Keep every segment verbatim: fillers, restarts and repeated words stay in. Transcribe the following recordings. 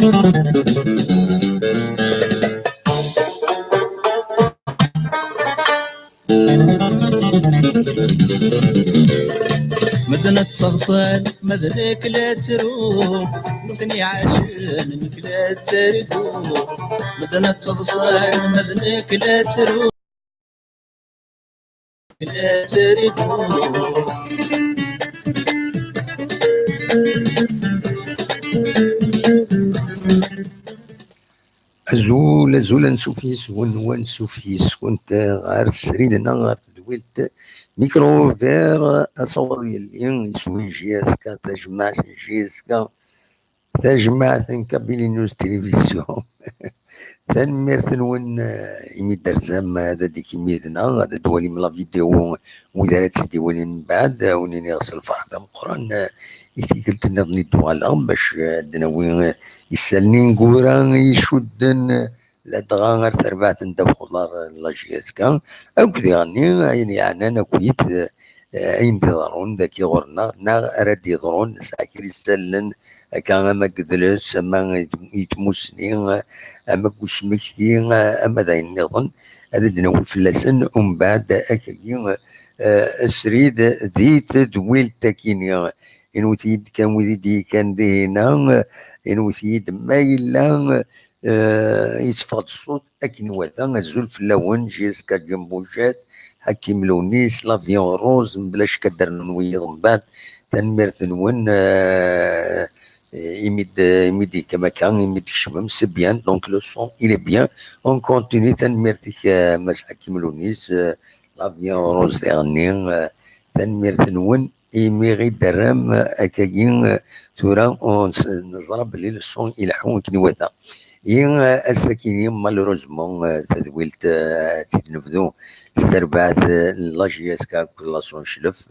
Medden ad ttaḍsan, ma d nekk la ttruɣ. Nutni ɛacen, nekk la ttarguɣ. Medden ad ttaḍsan, ma d nekk la ttruɣ. La ttarguɣ. Azul, azul, ansuf yis-wen, wansuf yis-went ɣer srid-nneɣ, ɣer tedwilt Micro Vert, asawaḍ yelli, iswi n J S K, tajmaɛt n J S K, tajmaɛt n Kabylie News Télévision. Tanemmirt-nwen, eh, imi d-terzam, eh, ad d-tikim yid-neɣ, ad d-twalim la vidéo, wid ara tt-id-iwalin mbeɛd, eh, ad wen-iniɣ s lferḥ d ameqqran, eh, i tikkelt nniḍen i d-uɣaleɣ bac, eh, ad d-nawi, eh, isallen ineggura icudden, eh, ladɣa ar terbaɛt n ddabex uḍar, eh, n la J S K, akk diɣenni ayen yeɛnan akkit, eh, ayen d-iḍerrun dagi ɣur-neɣ, neɣ ara d-iḍrun, nesɛa kra isallen, akka ama deg yidles, ama i tmussni, ama deg usmekti, ama d ayen nniḍen, ad d-nawi fell-asen, umbeɛd akkagi, eh, srid di tedwilt akini. Inwet-iyi-d kan wid i d-yekkan dihina, inwet-iyi-d ma yella, eh, yesseffeɣ-d ṣṣut akken iwata. Azul fell-awen, J S K Djemboujat, Hakim Lounis, L'avion Rose, mebla ccek ad d-rnun wiyiḍ mbeɛd. Tanemmirt-nwen, eh, imi d-, imi d-yekkam akka, imi d-tkecmem, c'est bien, donc le son, il est bien. On continue, tanemmirt-ik, eh, Mass Hakim Lounis, eh, L'avion Rose diɣenni, eh, tanemmirt-nwen. Imi ɣ-id-terram akkagi, tura ur nes-, neẓra belli le son ileḥḥu akken iwata. I, eh, ass-akini, malheureusement, eh, tadwilt, eh, ad tt-id-nebdu s terbaɛt, eh, n la J S K akked la son Cclef.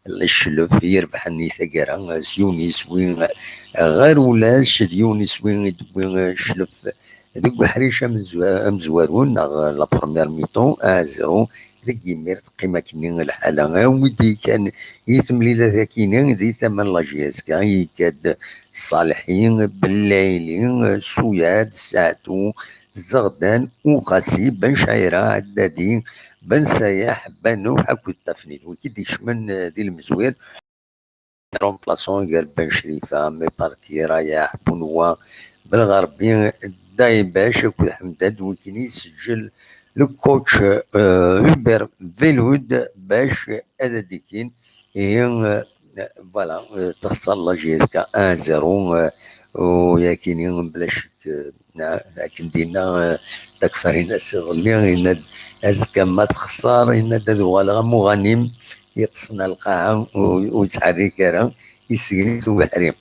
Cclef i irebḥen i taggara, eh, s yiwen yiswi, eh, ɣer ulac, d yiwen yiswi i d-tewwi, eh, Cclef deg uḥric amezwa-, amezwaru, neɣ la première mi-temps, un zéro, deg yimir teqqim akkenni lḥala. Awi-d kan i temlilat akini di tama n la J S K, yekka-d Ṣaleḥi, Bellayli, Suyad, Saɛtu, Zeɣdan, Uqasi, Ben Cɛira, Ɛeddadi, Ben Sayaḥ, Banuḥ akked Tafnit. Wi k-id-ikecmen, eh, di lmezwir, remplaçant gar Ben Crifa, Meparki, Rayaḥ, Bunwa, Belɣerbi, Daybac akked Ḥemdad, wi ken-yesseǧǧel le coach, euh, Hubert Velud bac ad d-ikin. Ihi, euh, voilà, euh, texṣer la J S K un zéro, euh, u yakini bla ccek, euh, Na-, akken d-yenna, eh, Takfarinas iḍelli, yenna-d, "Azekka ma texṣer," yenna-d, "ad uɣaleɣ am uɣanim yeṭṭsen ar lqaɛa u, u yettḥerrik ara, yessegni-t ubeḥri."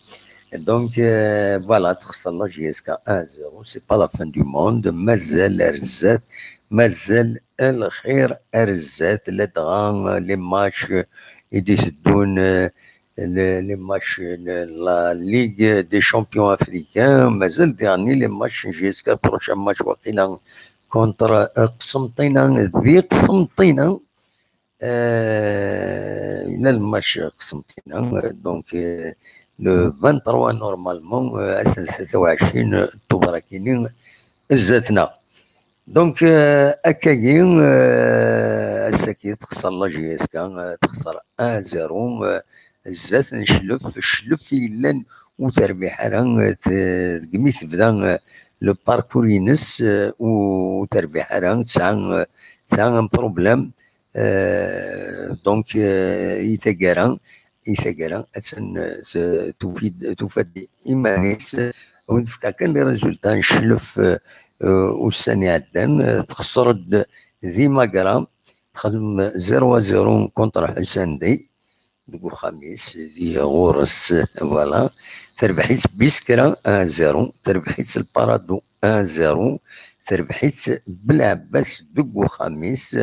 Donc, eh, voilà, texṣer la J S K un zéro, c'est pas la fin du monde, mazal ar zdat, mazal lxir ar zdat, ladɣa, eh, les matchs i d-iteddun, eh, les, les matchs n la Ligue des Champions Africains, mazal diɣenni les matchs n J S K, le prochain match waqila contre, euh, Qsenṭina, di Qsenṭina, euh, yella le match Qsenṭina, euh, donc, euh, le vingt-trois normalement, euh, ass n tlata u ɛecrin Tubeṛ akini, zdat-neɣ. Donc, euh, akkagi, euh, ass-agi texṣer la J S K, euh, texṣer un zéro, euh, zdat n Cclef, Cclef i yellan ur terbiḥ ara, euh, t-, degmi tebda, euh, le parcours-ines, euh, ur terbiḥ ara, tesɛa, euh, tesɛa un problème, euh, donc, euh, i taggara, i taggara, attan, eh, t-, tufi-d, tufa-d iman-is, eh, ur d-tefka kan les résultats n Cclef, eh, eh, ussan iɛeddan, eh, texṣer-d di Magra, texdem zéro à zéro contre Ḥusan Dey, deg uxxam-is, di ɣur-s, voilà, terbeḥ-itt Biskra un zéro, terbeḥ-itt Lparado un zéro, terbeḥ-itt Belɛebbas deg uxxam-is,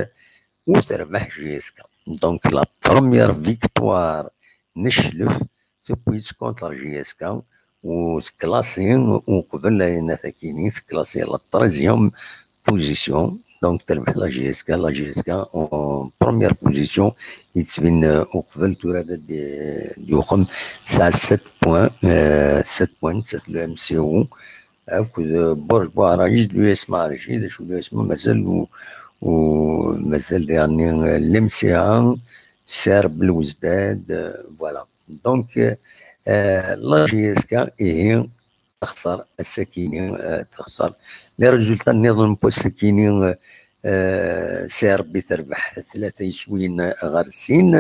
u terbeḥ J S K. Donc, la première victoire n Cclef, tewwi-tt contre J S K, u teklasi, uqbel ayen akini, teklasi la treizième position. Donc, terbeḥ la J S K, la J S K en première position, yettbin, euh, uqbel tura ad d-, d-yuqem, tesɛa sept points, euh, sept points, le M C O, akked Burj Buɛraǧ d l'U S M A Arji, d acu l'U S M A mazal u, u mazal diɣenni l'M C A, Ser Belwezdad, voilà. Donc, euh, la J S K, ihi, texṣer ass-akini, euh, texṣer. Les résultats nniḍen n wass-akini, euh, C R B terbeḥ tlata iswiyen ɣer sin,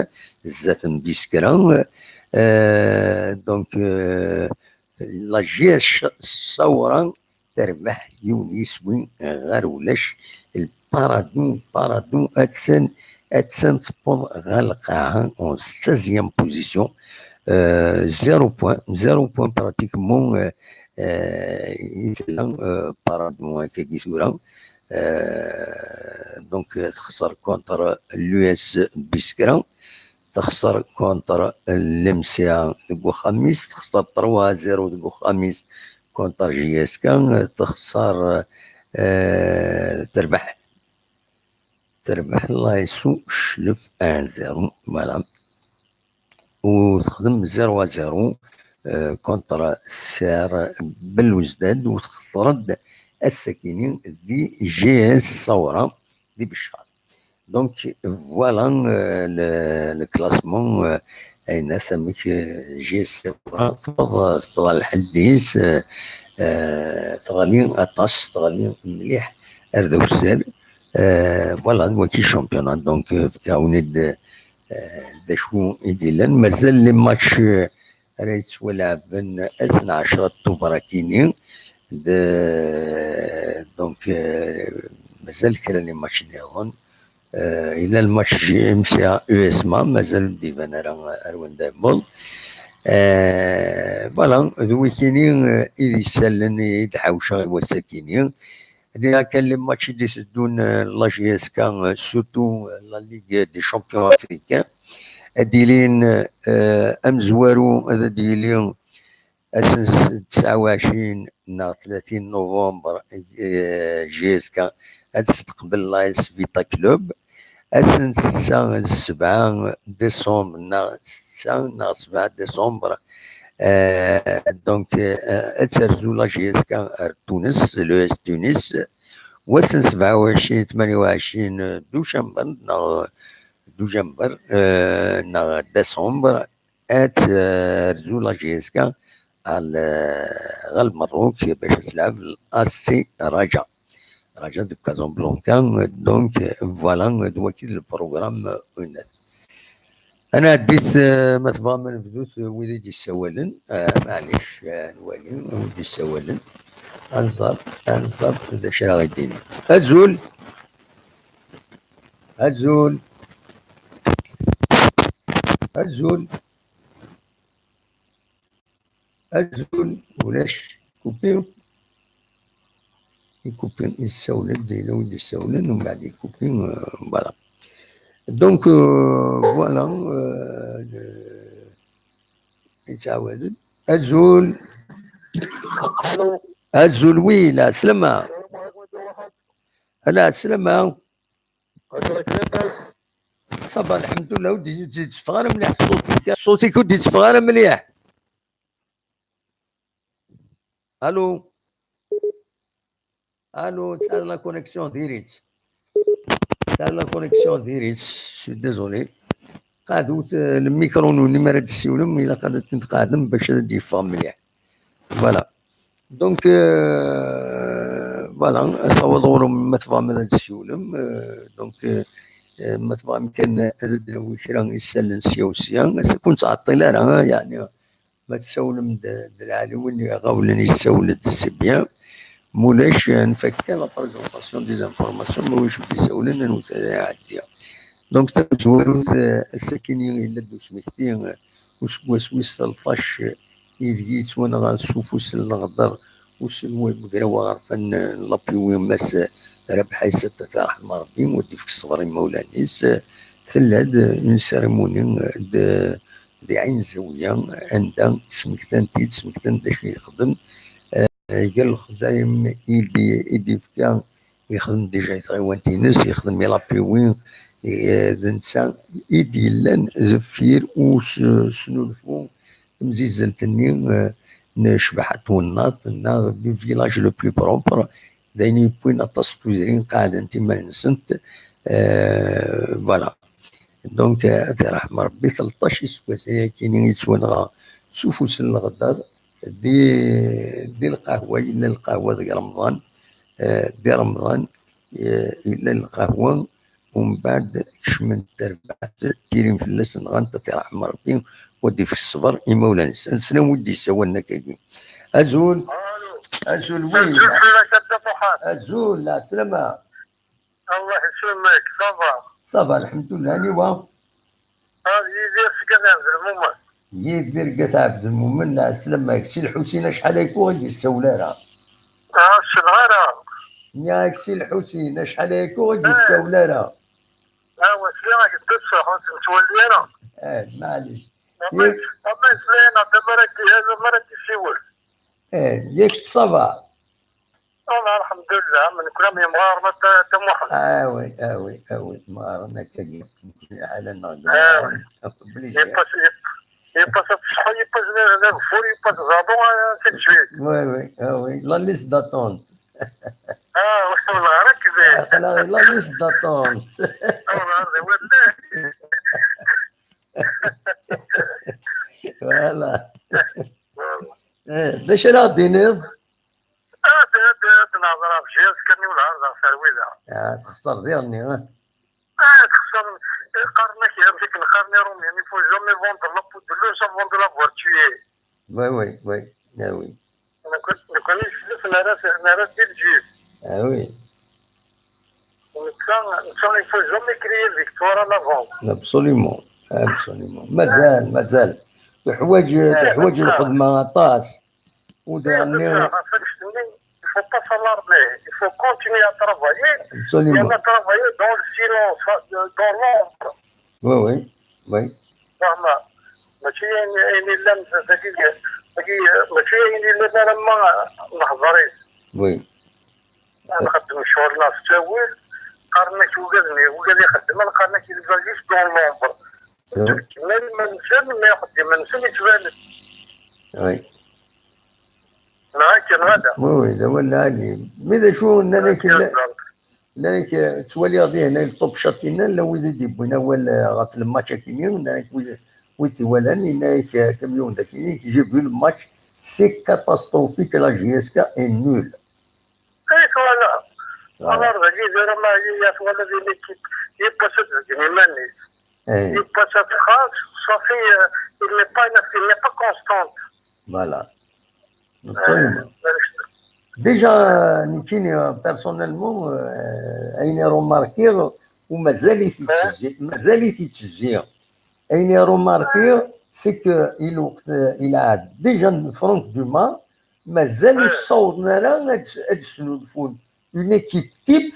zdat n Biskra. Euh, donc, euh, la J S Sawra terbeḥ yiwen yiswi ɣer ulac. Lparadu, Paradu, attan, attan tewweḍ ɣer lqaɛa en seizième position. Euh, zéro point, zéro point pratiquement, euh, euh, i tella, euh, Paradu akkagi tura. Euh, donc, euh, texṣer contre l'U S Biskra, texṣer contre l'M C A deg uxxam-is, texṣer trois à zéro deg uxxam-is contre J S K, texṣer, euh, terbeḥ, terbeḥ la S U Cclef un zéro, voilà. U texdem zéro à zéro, euh, contre Ser Belwezdad, u texṣer-d ass-akini di J S Sawra di Beccar. Donc, voilà, euh, le, le classement, euh, ayen amek, euh, J S Sawra tewweḍ, tewweḍ ɣer lḥedd-is, euh, euh, teɣli aṭas, teɣli mliḥ ar d awsal. Euh, voilà, d waki championnat, donc, euh, fkiɣ-awen-d, euh, d acu i d-yellan. Mazal les matchs, euh, ara yettwalɛaben ass n ɛecra Tubeṛ akini. De, donc, euh, mazal kra n les matchs nniḍen. Euh, yella le match J M C A U S M A, mazal ur d-iban ara ar wanda yewweḍ. Euh, voilà, d wikini, euh, i d isalen i d-ḥawceɣ i wass-akini. Dinna kan les matchs i d-iteddun, euh, la J S K, euh, surtout, euh, la Ligue des Champions Africains. Ad d-ilin, euh, amezwaru, ad d-yili ass n s-, tesɛa u ɛecrin neɣ tlatin novembre, euh, J S K ad testeqbel la S Vita Club. Ass n setta d sebɛa décembre, neɣ setta neɣ sebɛa décembre, euh, donc, euh, ad terzu la J S K ar Tunes, l'U S Tunis. Wass n sebɛa u ɛecrin, tmanya u ɛecrin ducember, neɣ ducember, euh, neɣ décembre, ad terzu la J S K ɣer, ɣer Lmerruk bac ad tleɛb l'A C Raja. Raja de Casablanca, donc, voilà, d waki le programme unat. Ad nɛeddi-t, euh, ma tebɣam ad nebdut, euh, wid i d-yessawalen, euh, maɛlic, euh, nwali wid d-yessawalen. Ad nẓer, ad nẓer d acu ara ɣ-d-yini. Azul! Azul! Azul! Azul, ulac, ikupi. Ikupi, yessawel-d, yella wid yessawlen, umbeɛd ikupi, euh, voilà. Donc, euh, voilà, euh, le, yettɛawad-d. Azul. Azul, oui, la slama. La slama. Ça va, lḥemdullah, ur d-, ur d-yetteffeɣ ara mliḥ ṣṣut-ik. Ṣṣut-ik ur d-yetteffeɣ ara mliḥ. Allô? Allô, tesɛiḍ la connexion diri-tt. Tesɛiḍ la connexion diri-tt. Je suis désolé. Qeɛdut, euh, le micro-nwen mi ara d-tessiwlem, ilaq ad ten-tqeɛdem bac ad d-yeffeɣ mliḥ. Voilà. Donc, euh, voilà, asawaḍ ɣur-m ma tebɣam ad d-tessiwlem, euh, donc, euh, euh, ma tebɣam kan ad d-nawi kra isallen sya u sya, ass-a ur nettɛeṭṭil ara, yeɛni, ma tessawlem d, d lɛali, win iɣawlen yessawel-d, c'est bien. Mulac, euh, nfak kan la présentation des informations, ma ulac wid isawlen, ad nwet ad iɛeddi. Donc, tamezwarut, euh, ass-akini yella-d usmekti, euh, useggas wis tleṭṭac, ideg yettwanɣa s ufus n leɣder uselway n ugraw aɣerfan n l'A P W, Mass Rabeḥ Ɛisa, ad t-yerḥem Rebbi, u ad d-ifk ṣṣber i yimawlan-is. Tella-d une cérémonie de, de Ɛin Zawiya, anda smektan-t-id, smektan-d d acu yexdem, euh, gar lexdayem i d-, i d-yefka, yexdem déjà i tɣiwant-ines, yexdem i l'A P W, eh, d netta i d-yellan deffir usnulfu, temzizzelt-nni, eh, n ccbaḥa n twennaḍt, neɣ du village le plus propre, d ayen yewwin aṭas n tudrin qeɛdent iman-nsent. Euh, voilà. Donc, euh, ad t-iṛḥem Ṛebbi, tleṭṭac iseggasen-agi i yettwanɣa s ufus n leɣder di, di lqahwa, yella lqahwa deg Remḍan, euh, di Remḍan, euh, yella lqahwa, umbeɛd kecmen-d terbaɛt, ttilin fell-as, nɣan-t, ad t-iṛḥem Ṛebbi, u ad d-ifk ṣṣber i imawlan-is. Ad neslen wi d-yessawalen akkagi. Azul. Azul, wi. Azul fell-ak a Dda Muḥend. Azul, lɛeslama. Allah yesselmek, ça va? Ça va, lḥemdullah, aniwa? Ah, d Yidir seg At Ɛebdelmumen. Yidir seg At Ɛebdelmumen, lɛeslama-k. Si Lḥusin, acḥal ayku ur d-yessawel ara? Ah, ssneɣ ara. Nniɣ-ak Si Lḥusin, acḥal ayku ur d-yessawel ara? Ah, wasli-ak d ṣṣeḥ, ur t-nettwali ara. Eh, maɛlic. Ama, ama yesla-yaneɣ-d, ama ara d-, ama ara d-isiwel. Eh, yak ça va? Ah, lḥemdullah, nekkni am yemɣaren a Dda Muḥend. Ah oui, ah oui, ah oui, mɣaren akkagi. Ḥala-nneɣ d mɣaren, obligé. Yiwwas, yiwwas ad tṣeḥḥu, yiwwas d, d ageffur, yiwwas d aḍu, ah, tout de suite. Oui, oui, ah oui, la liste d'attente. Ah, oui, mɣar akked. Aql-aɣ la liste d'attente. Ah, mɣar d wallahi. Voilà. Eh, d acu ara ɣ-d-tiniḍ? Ad, ad, ad nehḍer ɣef J S K-nni, wala ɣer ɣef terwida. Ah, texṣer diɣenni, ah. Ah, texṣer. Qqaren-ak, amek akken qqaren Iṛumyen, il faut jamais vendre la peau de l'ours avant de l'avoir tué. Oui, oui, oui. Ah, oui. Nekkni, nekkni nesla-t nara-t, nara-t di lǧib. Ah, oui. Netta, netta, il faut jamais crier victoire à l'avance. Absolument, absolument. Mazal, mazal. Teḥwaǧ, eh, teḥwaǧ netta. Lxedma aṭas. U eh, diɣenni, c'est ça, ɣef annect-nni, il faut pas s'alarmer. Il faut continuer à travailler. Absolument. Et on a travaillé dans le silence, dans l'ombre. Oui, oui, oui. Zɛma, mačči ayen, ayen yellan dagi, dagi, mačči ayen yellan alamma neḥḍer-it. Oui. Ad nxeddem ccɣel-nneɣ s ttawil, qqaren-ak ugad-nni, ugad ixeddem, qqaren-ak il va juste dans l'ombre. Oui. Ttḥekkimen iman-nsen, ma axeddim-nsen yettban-d. Oui. Neɣ akka, neɣ ala? Oui, oui, d awal lɛali. Mi d acu nnan-ak, nnan-ak, eh, ttwaliɣ dihin ay top chat-inna, llan wid i d-yewwin awal, eh, ɣef le match akini, nnan-ak wid, wid t-iwalan, yenna-ak, eh, Kamyun d akini, j'ai vu le match, c'est catastrophique, la J S K est nulle. Ay, twala. Voilà. Aɣar dagi, d ara ma ya twala di l'équipe, yiwwas ad tbeggen iman-is. Eh. Yiwwas ad txaṣ, safi, eh, il n'est pas, il n'est pas constant. Voilà. Absolument. Déjà, nekkini, personnellement, euh, ayen i remarkiɣ, u mazal-it ittezzi, mazal-it ittezzi. Ayen i remarkiɣ, c'est que il, euh, il a déjà Franck Dumas, mazal ur ssawḍen ara ad, ad snulfun une équipe type,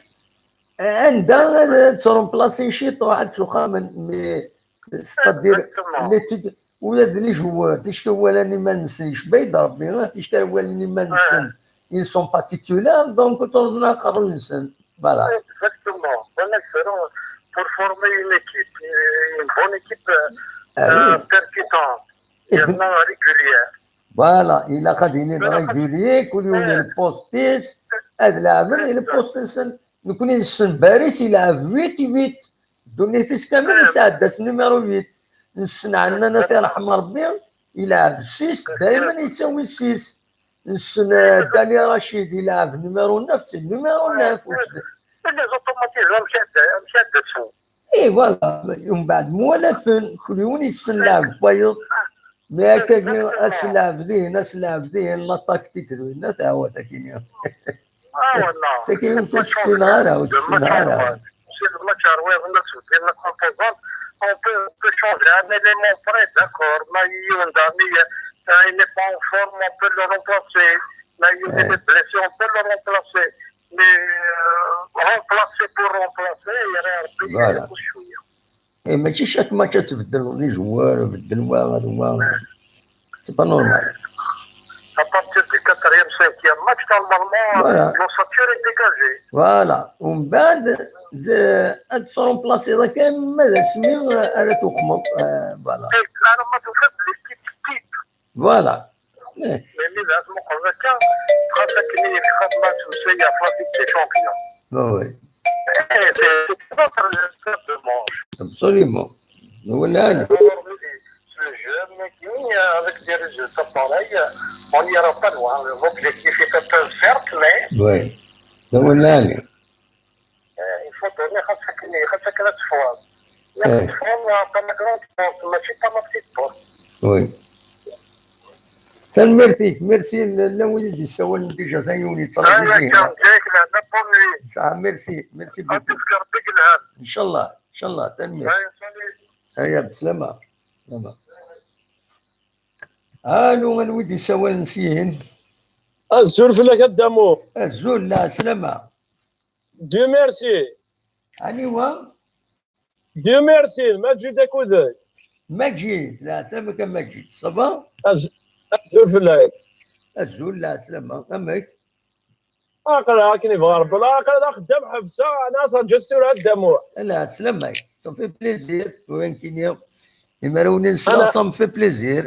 anda ad, ad tremplacer ciṭuḥ, ad ttuxamen, mais c'est-à-dire, exactement, l'équipe, ula d les joueurs, ticki walan iman-nsen, yecba-yi-d Rebbi, ah, ticki walan iman-nsen, ils sont pas titulaires, donc ṭṭurden aqerruy-nsen. Voilà. Exactement. Voilà, c'est pour former une équipe, une bonne équipe, euh, ah, oui, euh, percutante, et yerna régulière. Voilà, ilaq ad ilin régulier, kul yiwen i lpost-is, ad leɛben i lpost-nsen. Nekkni nessen Baris ilɛeb huit huit. Ddunit-is kamel yesɛedda-t numéro huit. Nessen Ɛennan, ad t-iṛḥem Rebbi, ilɛeb six, daymen yettawi six. Nessen, eh, Dani Racid ilɛeb numéro neuf, c'est numéro neuf. Et les automatismes, amek ad, amek ad d-asen? Eh, voilà. Umbeɛd mwalaten, kul yiwen yessen lɛeb n wayeḍ. Mais akkagi, aselɛeb dihin, aselɛeb dihin, la tactique d winna, teɛwa takini. Ah, voilà. Takini ur tt-ssineɣ ara, ur tt-ssineɣ ara. C'est le match à revoir, on a soutenu la composante. On peut, on peut changer un élément près, d'accord. Ma yiwen dami, euh, il n'est pas en forme, on peut le remplacer. Ma yiwen, eh, il est blessé, on peut le remplacer. Mais, euh, remplacer pour remplacer, il y a un peu de... Voilà. Eh, mačči chaque match ad tbeddleḍ les joueurs, beddel wa, wa. C'est pas normal. À partir du quatrième, cinquième match, normalement, voilà, l'ossature est dégagée. Voilà. Umbeɛd, ad tremplaciḍ akka, ma d asmi ara tuqmeḍ. Euh, voilà. Ara ma tufiḍ l'équipe type. Voilà. Eh. Mais Akka, xas akken i yekfa Mathussé, il y a Trafic des Champions. Ah oui. Eh, c'est, c'est une autre sorte de manche. Absolument. Nous, on a Alors, nous, les, ce jeune qui, euh, avec des résultats pareils, euh, on n'ira pas loin. L'objectif est atteint, certes, mais Oui. Donc, on a euh, il faut donner خاصك خاصك la force. La Eh. Force, euh, pas la grande force, mais c'est pas ma petite force. Oui. Tanemmirt-ik, merci. Llan wid i d-yessawalen déjà, atan yiwen yettṛaǧu. Aya kan, ǧǧayek lehna, bonne nuit. Sɛa, merci, merci beaucoup. Ad tefk Rebbi deg lhem. Ncallah, ncallah, tanemmirt. Aya, salut. Aya, beslama. Beslama. Alo, anwa i d-yessawalen syin? Azul fell-ak a Dda Muḥ. Azul, lɛeslama. Dieu merci. Aniwa? Dieu merci, Maǧid akked-k. Maǧid, lɛeslama-k a Maǧid, ça va? Az-, azul fell-ak. Azul, lɛeslama, amek? Aql-aɣ akken yebɣa Rebbi, la aql-aɣ axeddam ḥebseɣ, ana aṣerǧu s tura a Dda Muḥ. Lɛeslama-k, ça fait plaisir, win kini. Imarawen-nsen, ça me fait plaisir.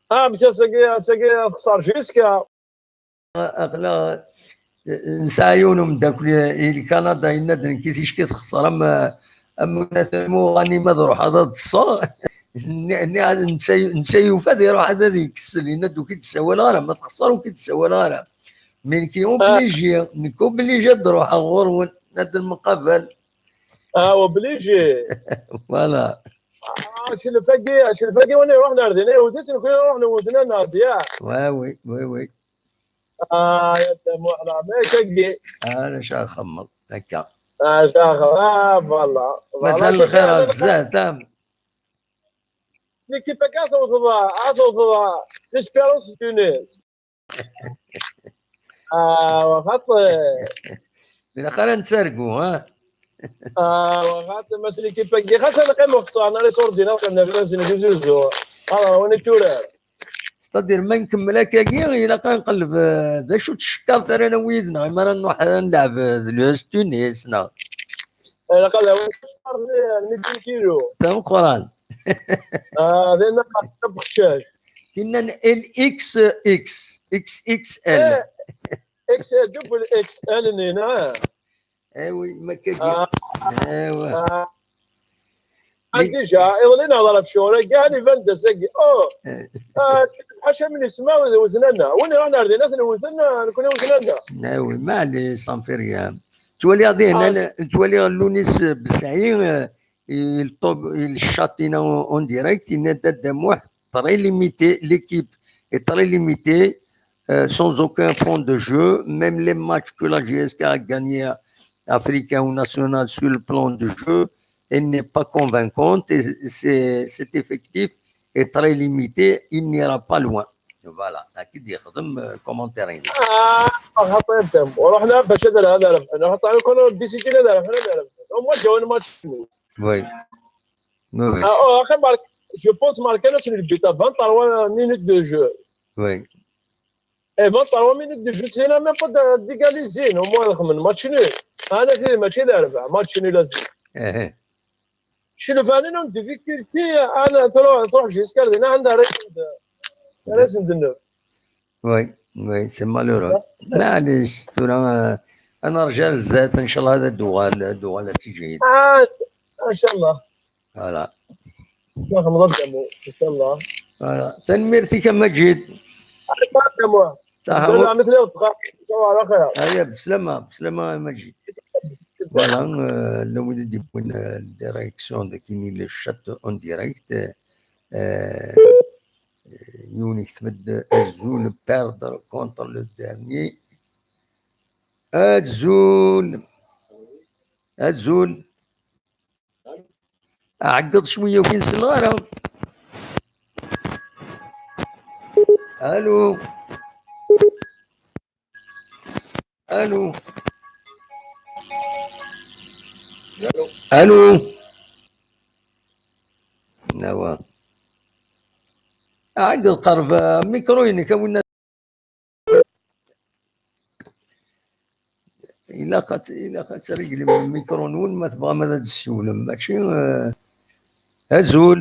Ah, amek ass-agi, ass-agi texṣer jiska. Aql-aɣ nesɛa yiwen umeddakel i Kanada, yenna-d, nekk ticki texṣer am, am, am uɣanim, ad ruḥeɣ ad ṭṭseɣ. Nniɣ, nniɣ, netta, netta yufa-d iruḥ ad, ad yekkes, yenna-d, ur k-id-ssawaleɣ ara, ma texṣer ur k-id-ssawaleɣ ara. Mais nekk obligé, nekk obligé ad d-ruḥeɣ ɣur-wen, ad d-nemqabal. Ah, obligé. Voilà. Ah, acelf-agi, acelf-agi, win iruḥen ar din, iwet-it, nekni ruḥen wten-aneɣ-d, ya. Ouais, oui, oui, oui. Ah, ya Dda Muḥ, leɛmer-agi. Ala, acu ara xemmeḍ, akka. Ah, acu ara xemmeḍ, ah, voilà. Mazal lxir a Zzat, am. L'équipe-agi ad tewteḍ, ad tewteḍ l'Espérance de Tunis. Ah, waxaṭ. Ilaq ara nettargu, ha? Ah, waxaṭ, ma s l'équipe-agi, xas ad neqqim ur xeṣṣren ara iṣurdiyen, ad qqimen ɣer asen deg uzuzu. Xaṭer, win i turar. C'est-à-dire, ma nkemmel akkagi, ilaq ad nqelleb, eh, d acu tcekkaḍt ara nawi yid-neɣ, imi ara nruḥ ad nleɛb, eh, d l'U S Tunis, neɣ? Ilaq ad awiɣ ccer-nni, nni n kilo. Tameqqrant. Ah, dinna, tabeqcac. Tinna n L X X, X X L. Eh, X, double X L-nni, neɣ? Eh oui, ma akka. Ah. Eh, ouais. Ah. Ah, déjà, iḍelli neɣ ɣer ccɣel-agi, ad iban d ass-agi. Oh! Eh. Ah, ḥaca min isma d weznan-a. Win iruḥen ar din, ad ten-wten, ah, nekni weznan-a. Eh oui, maɛlic, ça ne fait rien. Ttwaliɣ din, ah, ttwaliɣ Lounis Besɛi, eh, il tombe, il chatte en, en direct, il n'est pas de moi, très limité, l'équipe est très limitée, euh, sans aucun fond de jeu. Même les matchs que la J S K a gagnés à Africain ou National sur le plan de jeu, elle n'est pas convaincante. Et c'est, cet effectif est très limité, il n'ira pas loin. Voilà, هكا يخدم، آه، commentaire. Ah, xaṭi a Dda Muḥ. ورحنا باش هذا، هذا ربحنا. خاطر كنا ديسيدينا هذا ربحنا، هذا ربحنا. Au moins جاونا ماتش. Oui. Oui, oui. Ah, oh, après, marqué, je pense marqué là sur le but à vingt-trois minutes de jeu. Oui. Et vingt-trois minutes de jeu, c'est là même pas de, d'égaliser, non, moi, le match nul. Ah, là, c'est match nul, match nul, là, c'est. Eh, eh. Je suis le vingt et un de difficulté, ah, là, trois, trois jusqu'à là, on a raison de, raison de neuf. Oui, oui, c'est malheureux. Maɛlic, tura, euh, ad nerǧu ar zdat, ncallah ad d-tuɣal, ad d-tuɣal ad tejhid. Ah, ncallah. Voilà. Ncallah. Voilà. Tanemmirt-ik a Maǧid. Saḥa. Aya, beslama, beslama a Maǧid. Voilà, euh, llan wid i d-yewwin, euh, la direction de kini le chat en direct. Euh, yiwen yekteb-d azul, perdre contre le dernier. Azul. Azul. Ɛeggeḍ cwiya ur k-in-selleɣ ara. Alo. Alo. Alo. Awa. Ɛeggeḍ, qerreb, ah, mikru-inek, a winna. Ilaq ad, ilaq ad treglem lmikru-nwen ma tebɣam ad d-tessiwlem. Mačči, eh, azul.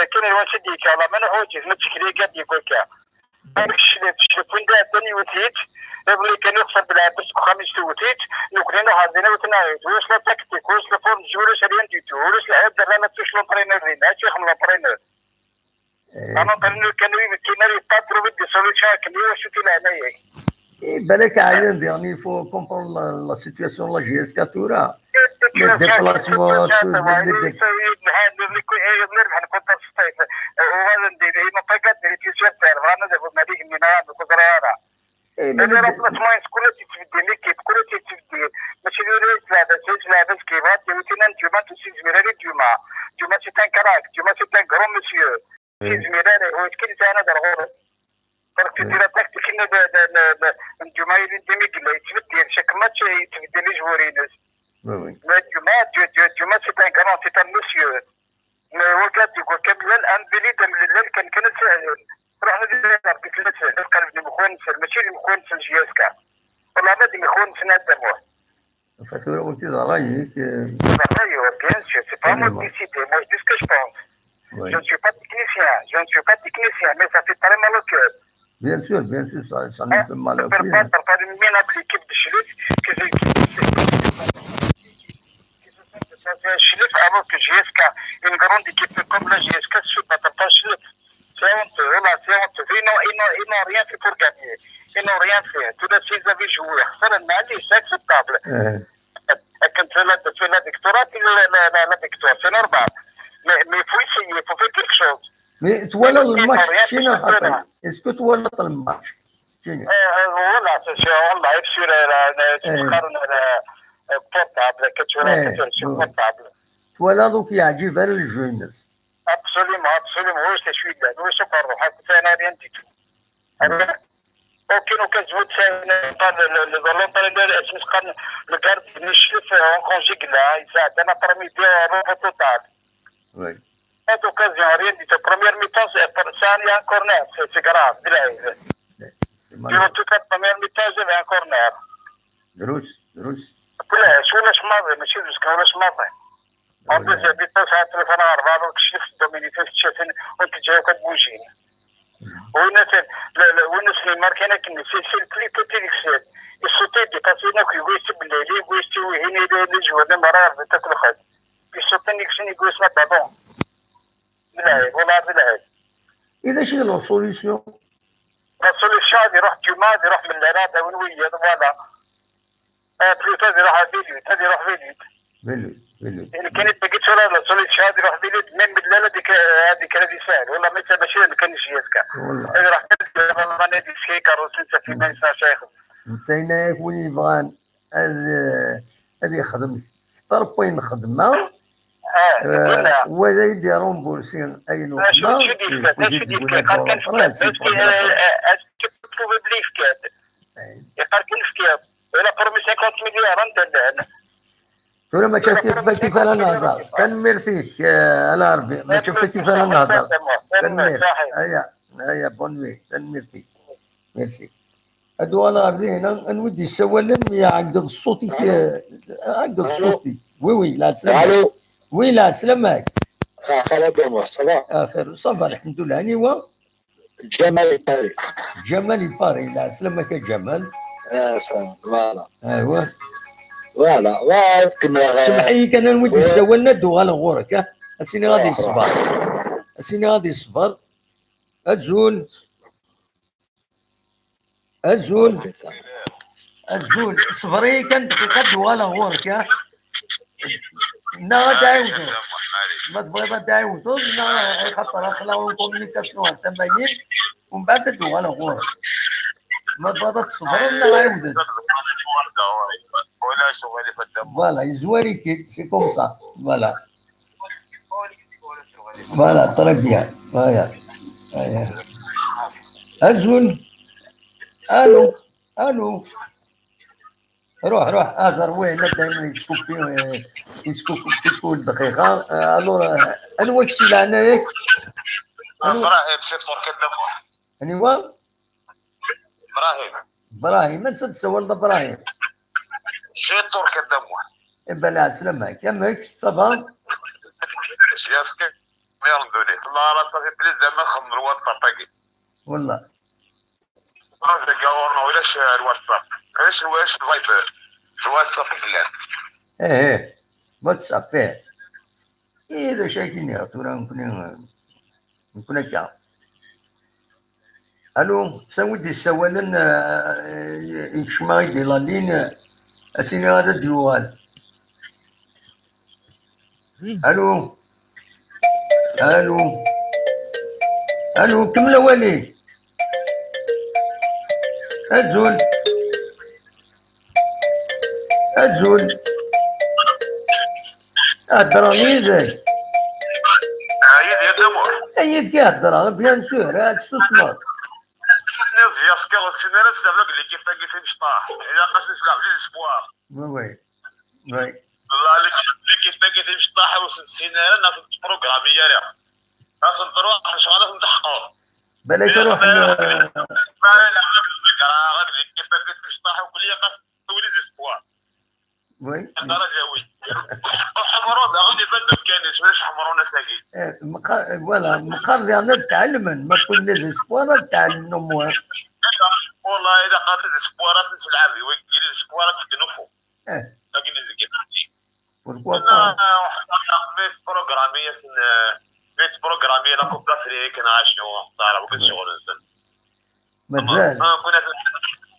Sakin i wansi d-yekka, la ma nuḥwaǧ-it, ma d tikli-agi ad d-yegg akka. Amek tecliḍ, tecliḍ win d-iɛeddan yewwet-it, iḍelli kan ixser belɛebd seg uxxam-is tewwet-it, nekkni nruḥ ar din awten-aɣ-it, ulac la tactique, ulac la forme de jeu, ulac rien du tout, ulac lɛib, rran affiche l'entraîneur dinna, acu ixdem l'entraîneur? Eh, un entraîneur kan ur ibekkin ara, il pas trouver des solutions akken i wacu di leɛnaya-k. Eh, balak ɛyan diɣen, il faut comprendre la, la situation de la J S K tura. Les déplacements, tout, les, les dé- Eh, mais les dé- Remplacement, kul ad yettbeddil l'équipe, kul ad yettbeddil. Mačči d ula d tlaba, c'est tlaba s kayebɣa ad yawi tin n Djuma, ur s-yezmir ara i Djuma. Djuma c'est un crack, Djuma c'est un grand monsieur. Ur s-yezmir ara, ur yettkil ara ad ɣur-s. Parce que c'est la tactique n, n, n, n, n Djuma, yili dima yella yettbeddil, chaque match yettbeddil ijwur-ines. Oui, oui. Mais Djuma, Dju-, Dju-, Djuma c'est un grand, c'est un monsieur. Mais wagi ad d-yeggu kamlal, amdili d amlellal kan, kan ad sahlen. Ruḥen ad iɣer deg tmurt, lqaleb n imexwan-nsen, mačči d imexwan-nsen J S K. Wala ma d imexwan-nsen ad d-amuh. Fa tura wagi d ṛṛay-ik, eh, Ṛṛay-iw, bien sûr, c'est pas moi qui décide, moi je dis ce que je pense. Oui. Je ne suis pas technicien, je ne suis pas technicien, mais ça fait très mal au cœur. Bien sûr, bien sûr, ça, ça nous fait mal au cœur. Hein? Faire perdre une minable équipe de Chili, que j'ai Chili, alors que J S K, une grande équipe comme la J S K, se fait battre par Chili. C'est honteux, voilà, c'est honteux. Ils n'ont, ils n'ont, ils n'ont rien fait pour gagner. Ils n'ont rien fait. Tout ça, ils avaient joué. Ça, c'est acceptable. Eh. Akken tella, tella la victoire, tella la, la, la, la victoire, c'est normal. Mais, mais il faut essayer, il faut faire quelque chose. Mais twalaḍ lmatch keččini a xaṭi? Est-ce que twalaḍ lmatch keččini? Eh, eh, voilà, c'est sûr, en live sur, euh, la, la, sur, eh, le portable, que tu as, eh, que tu as sur, oui, portable. Twalaḍ ur k-yeɛǧib ara le jeu-ines? Absolument, absolument, oui, c'est celui-là. Oui, c'est pas vrai, ça n'a rien du tout. Aucune occasion de faire, le, le, le, l'entraîneur, est-ce que le garde, il est chef en congé, là, il s'est un après-midi en repos total. Oui. Pas d'occasion, rien du tout. Première mi-temps, c'est, ça, il y a un corner, c'est, c'est grave, grave. Durant toute la première mi-temps, j'avais un corner. Drus, drus. Après, je suis le chemin, monsieur, jusqu'à le chemin. En deuxième mi-temps, ça a été le Fenerbahçe, donc je suis dominé, c'est une, on peut dire que bouger. Oui, c'est le, le, oui, c'est le marqué, c'est, c'est le plus petit, c'est, il sautait, il dépassait, donc, il voulait se blesser, il voulait se, il voulait se jouer, même à la, il sautait, il voulait se battre. Voilà, voilà. Et là, c'est la solution. La solution, ad iruḥ Djuma, ad iruḥ Mellal, ad awin wiyaḍ, voilà. Eh, plutôt ad iruḥ à Belut, ad iruḥ Belut. Belut, Belut. Nekkini d tagi tura la solution, ad iruḥ Belut, même Mellal ad ik-, ad ikker ad isahel. Wala ma mačči d amkan n J S K. Wala. Ad iruḥ kan ad isker ikerrusen, safi ma yesɛa acu ixdem. Netta yenna-yak win yebɣan ad, ad yexdem kter n wayen xedmeɣ, eh, wa ad yi-d-irumbursi ayen ur xedmeɣ, acu d-yefka, acu d-yefka, yeqqar kan fkan, est-ce que, eh, eh, est-ce que tu peux prouver belli yefka-d? Yeqqar kan fkiɣ. Wala promis cinquante milliards, anda llan? Tura mačči ɣef kif, kif ara nehder. Tanemmirt-ik, eh, a Larbi. Mačči ɣef kif ara nehder. Tanemmirt. Aya, aya, bonne nuit. Tanemmirt-ik. Merci. Ad uɣaleɣ ɣer dihin, anwa i d-yessawalen? Mi ɛeggeḍ ṣṣut-ik, eh, ɛeggeḍ ṣṣut-ik. Oui, oui, lɛeslama. Allô. Oui, lɛeslama-k. Ah, xala Dama, ça va? Axir, ça va, lḥemdullah. Aniwa? Ǧamal i Paris. Ǧamal i Paris, lɛeslama-k a Ǧamal. Ah, ça, voilà. Aywa. Voilà, wa kemmleɣ. Semmeḥ-iyi kan, anwa i d-yessawalen, ad d-uɣaleɣ ɣur-k, ah? Ad s-iniɣ ad yeṣber. Ad s-iniɣ ad yeṣber. Azul. Azul. Azul. Ṣber-iyi kan dqiqa, ad d-uɣaleɣ ɣur-k, ah? Neɣ ad d-ɛiwdeḍ. Ma tebɣiḍ ad d-ɛiwdeḍ, neɣ, axaṭer aql-aɣ en communication ar tama-yin, umbeɛd ad d-uɣaleɣ ɣur-k. Ma tebɣiḍ ad tṣebreḍ, neɣ ɛiwdeḍ. Voilà, yezwar-ik-id, c'est comme ça. Voilà. Voilà, très bien. Voilà. Voilà. Azul. Allô. Allô. Ruḥ, ruḥ, hder, win daymen yettkupi, eh, yettkupi kul dqiqa. Eh, alors, eh, anwa-k si leɛnaya-k? Anwa? Ibrahim, si Turquie d Dda Muḥ. Aniwa? Ibrahim. Ibrahim, ansa d-tsawaleḍ a Ibrahim? Si Turquie d Dda Muḥ. Eh ben, lɛeslama-k, amek, ça va? Yes, bien sûr. Alhamdulillah, ça fait plaisir ma nxeddem le WhatsApp-agi. Wallah. Dagi ɣur-neɣ ulac, eh, le WhatsApp. Ulac, ulac le Viber. Le WhatsApp i yellan. Eh, eh. WhatsApp, eh. Eh, d acu akka i nniɣ tura nekkni, nekkni akka. Allô, s anwa i d-yessawalen, eh, yekcem-aɣ-id di la ligne, eh, ad s-iniɣ ad d-yuɣal. Allô. Allô. Allô, kemmel awal-ik. Azul. Azul. Heddreɣ yid-k. Ah, yid-i a Dda Muḥ. Ay, yid-k i heddreɣ, bien sûr, ad tessusmeḍ. Nniɣ ziɣ s kaɣ sin ara nesleɣ deg l'équipe-agi timecṭaḥ. Ilaq ad s-nesleɣ désespoir. Oui, oui. Oui. Wallah, l'équipe-agi timecṭaḥ ur s-nessin ara, neɣ ur tent-programmi ara. Ad tent-truḥ, ncɣal ad tent-teḥqer. Balak ruḥen, eh, l'équipe-agi timecṭaḥ, u kulli ilaq ad s-nesleɣ désespoir. Oui. Ḥemmron daɣen iban-d amkan-is, ulac Ḥemmron ass-agi. Eh, meqqar, voilà, meqqar diɣen ad tɛelmen, ma wwin désespoir ad tɛelmen au moins. Wallah, ilaq ad désespoir ad ten-selɛab, i wagi désespoir ad t-id-nufu. Eh. Wagi désespoir. Pourquoi pas? Mais programmi-asen, mais programmi la Coupe d'Afrique, neɣ acu, ẓer, wagi d ccɣel-nsen. Mazal. Ah, kuna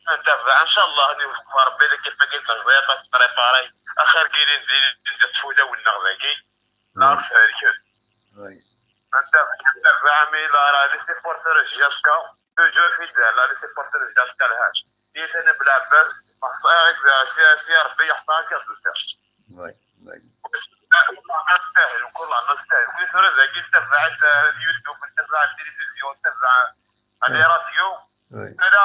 ntabaɛ, ncallah, ad iwfeq Rebbi, ad k-iffeɣ i tejdiṭ, ad tprépari. Axir n yilindi, lindi tfulawin-nneɣ dagi. Neɣ shelken. Oui. Ntabaɛ, ntabaɛ, mi la, la, les supporters J S K, toujours fidèles, la, les supporters J S K lhaj. Yitani Belɛebbas, si, si Rebbi yeḥṣa akka d usiɣ. Oui, oui. Nestahel, kullah nestahel. Kul tura dagi ntabaɛ, eh, YouTube, ntabaɛ التلفزيون, ntabaɛ les radios. Oui. Ala,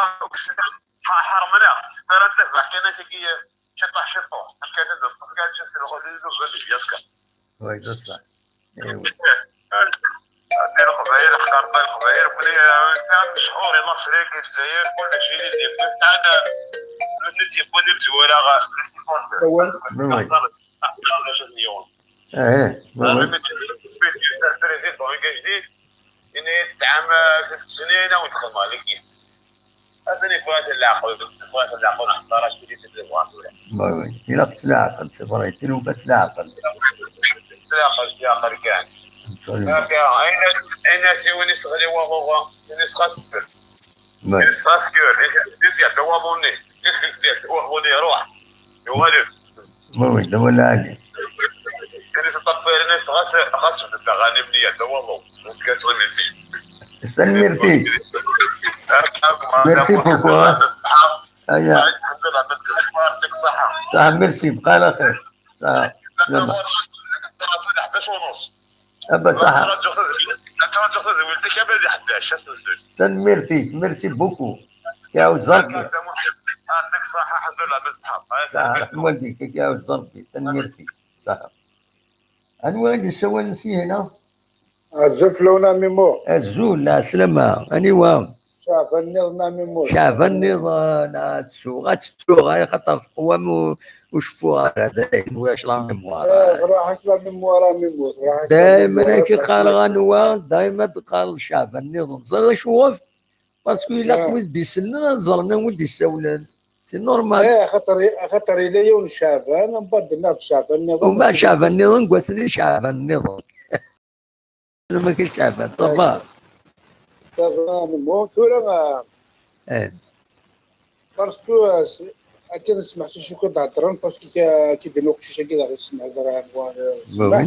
ḥ-, ḥermneɣ. Ara ntabaɛ kan akka, eh, ciṭuḥ, ciṭuḥ. Akken ad nṭeq kan, ǧas lɣuli, zuzen, yaska. Oui, d ṣṣeḥ. Ewa. Di Leqbayel, ḥqar Leqbayel, kuli, eh, sɛan ccḥur, i Lafrik, i Lezzayer, kullec, i Lezzayer. Sɛan, eh, nutni t-yewwin i Lezwara, eh, les supporters. Oui, oui. Ḥqar d acu ten-yuɣen. Eh, oui, oui. Président, i ajdid, ini-yi-d tesɛam, eh, tlata snin, a wen-xedmeɣ liki. Atan yeffeɣ-asen leɛqel, yeffeɣ-asen leɛqel, ḥeṣṣar acu di tebɣa tura. Oui, oui. Ilaq s leɛqel, c'est vrai, tilufa s leɛqel. S leɛqel, s leɛqel kan. Absolument. Akka, ayen, ayen as i win iseɣli waḍu, win isxasker. Oui. Win isxasker, is iɛedda waḍu-nni. Is iɛedda waḍu-nni, iruḥ. Yuɣal-d. Oui, oui, d awal lɛali. Kan iseṭṭaf iran-as ɣas, ɣas beddeɣ anim-nni iɛedda waḍu. Tanemmirt-ik. Merci beaucoup, hein. Aya. Ṣaḥa, merci, bqa ɛla xir. Ṣaḥa, slama. Aba ṣaḥa. Tanemmirt-ik, merci beaucoup. K iɛawez Rebbi. Ṣaḥa, ṛeḥma walidek, k iɛawez Rebbi. Tanemmirt-ik. Ṣaḥa. Anwa i d-yessawalen syin-a? Azul fell-awen a Mimo. Azul, lɛeslama. Aniwa? Caɛban nniḍen a Mimut. Caɛban nniḍen, ad tsuɣ, ad tettuɣ, ay xaṭer teqwam u-, ur ceffuɣ ara, dayen, ulac la mémoire. Eh, raḥet la mémoire a Mimut, raḥet la mémoire. Daymen ad k-qqareɣ anwa, daymen ad d-qqareḍ Caɛban nniḍen. Ẓriɣ acuɣef? Parce que ilaq wid d-isellen ad ẓren anwa i d-issawlen. C'est normal. Eh, axaṭer, axaṭer yella yiwen Caɛban, mbeɛd nniɣ-d Caɛban nniḍen. Uma Caɛban nniḍen, deg wass-nni Caɛban nniḍen. Anwa-k a Caɛban? Ça va? Ça va, Mimut. Tura, eh, parce que, eh, akken smeḥ s acu i d-heddren, parce que ka-, ki d-yenna uqcic-agi d aɣ-ismeḥ, ẓriɣ anwa, eh, smeḥ.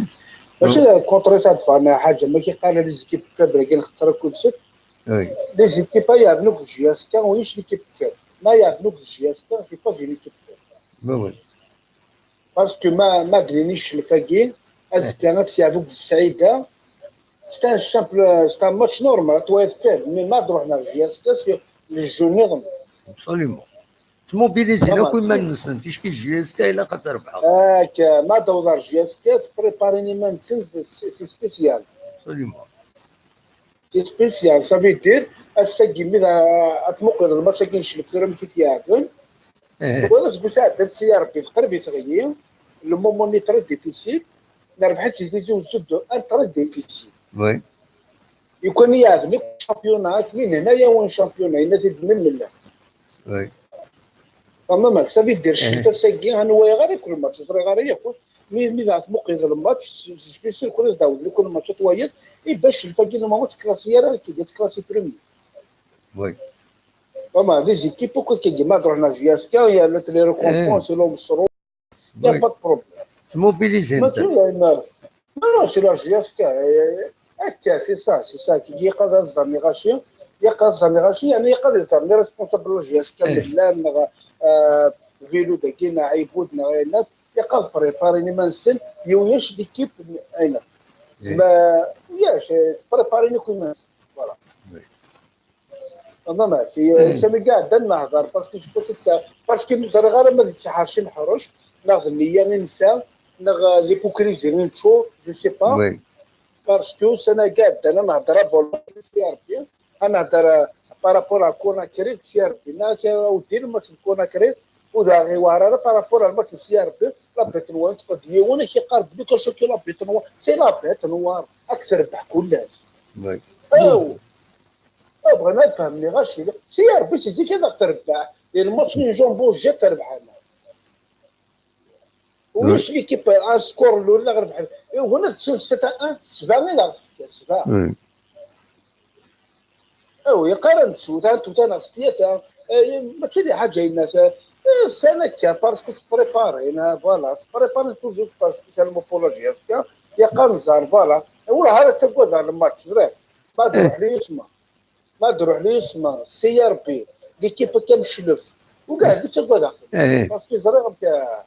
Mačči d contre ça d-ffɣen ḥaǧa, ma ki qqaren les équipes faibles-agi nxeṭṭer akk-nsent. Les équipes-a yeɛben akk d J S K, ulac l'équipe faible. Ma yeɛben akk d J S K, c'est pas une équipe faible. Parce que ma, ma d-nini cclef-agi, azekka ad t-yeɛbu deg Sɛida, c'est un simple, c'est un match normal, ad twayeḍ faible, mais ma d-ruḥen ar J S K, c'est le jeu nniḍen. Absolument. Ttmobilizin akk iman-nsen, ticki J S K ilaq ad trebḥeḍ. Akka, ma d-awḍeḍ ar J S K, tpréparen iman-nsen, c'est, c'est spécial. Absolument. C'est spécial, ça veut dire, ass-agi mi d-, ad tmuqleḍ lmatch-agi n cclef tura amek i t-yeɛben. Wa d aseggas iɛeddan s ya Rebbi, teqreb i teɣyi, le moment-nni très difficile, nerbeḥ-itt di Tizi Uzzu deux un très difficile. Lukan i yeɛben akk championnat, akken i nehna yawen championnat, yenna-t-id mi nella. Tfehmeḍ amek? Ça veut dire, cclef ass-agi, anwa yeɣra akk lmatch, ur ẓriɣ ara yakk. Mi, mi dɣa tmuqleḍ lmatch, s, s, spécial kul ad d-tɛawed, lukan lmatch ad twayeḍ, i bac cclef-agi, normalement, teklasi ara, ad teklasi premier. Vraiment, les équipes akk akkagi, ma d-ruḥen ar J S K, il y a les récompenses, il y a pas de problème. Ttmobilizin. Mačči d ayen, non, non, c'est la J S K, eh, akka, c'est ça, c'est ça, ki yeqqaz ad ẓren iɣaci, yeqqaz ad ẓren iɣaci, yeɛni yeqqaz ad ẓren les responsables n la J S K, llan, neɣ, eh, Vilu dagi, neɣ Ɛibud, neɣ ayen, yeqqaz préparen iman-nsen, ulac l'équipe, ayen. Zma, ulac, eh, préparen akk iman-nsen. Voilà. Tfehmeḍ amek? Ussan-agi iɛeddan nehder, parce que je pense que, parce que ur ẓriɣ ara ma d ttḥerci neḥrec, neɣ d nniya i nesɛa, neɣ, euh, l'hypocrisie i neččur, je sais pas. Parce que ussan-agi iɛeddan ad nehder à volonté, si Rebbi, ad nehder, euh, par rapport à Conakry, si Rebbi, neɣ akka, ur d-ilmad Conakry, ur d-aɣ-iwɛer ara par rapport à lmatch n si Rebbi, la bête noire, teqqed yiwen, ak-iqqar belli que c'est la bête noire, c'est la bête noire, ad k-trebbeḥ kullec. Aw! Bɣan ad fehmen iɣaci. Si Rebbi si zik ad aɣ-trebbeḥ. Di lmatch-nni n Jumbo Jet terbeḥ-aneɣ. Ulac l'équipe, un score n lura d aɣ-rebḥen. Huna tettun sept à un, sebɛa i d aɣ-tefka, sebɛa. Awi, yeqqar ad nettu, ta nettu ta neɣ s tlata. Eh, mačči d lḥaǧa yenna-t, eh, ssan akka, parce que tettpréparen, eh, voilà, tettpréparen toujours parce que tellement pour la J S K, yeqqar nẓar, voilà. Ur ara ttagadeɣ lmatch, ẓriɣ. Ma d-ruḥ li yisma. Ma d-ruḥ li yisma, si Rebbi, l'équipe akka meclef. Ugaɛd i ttagadeɣ. Parce que ẓriɣ amek, eh,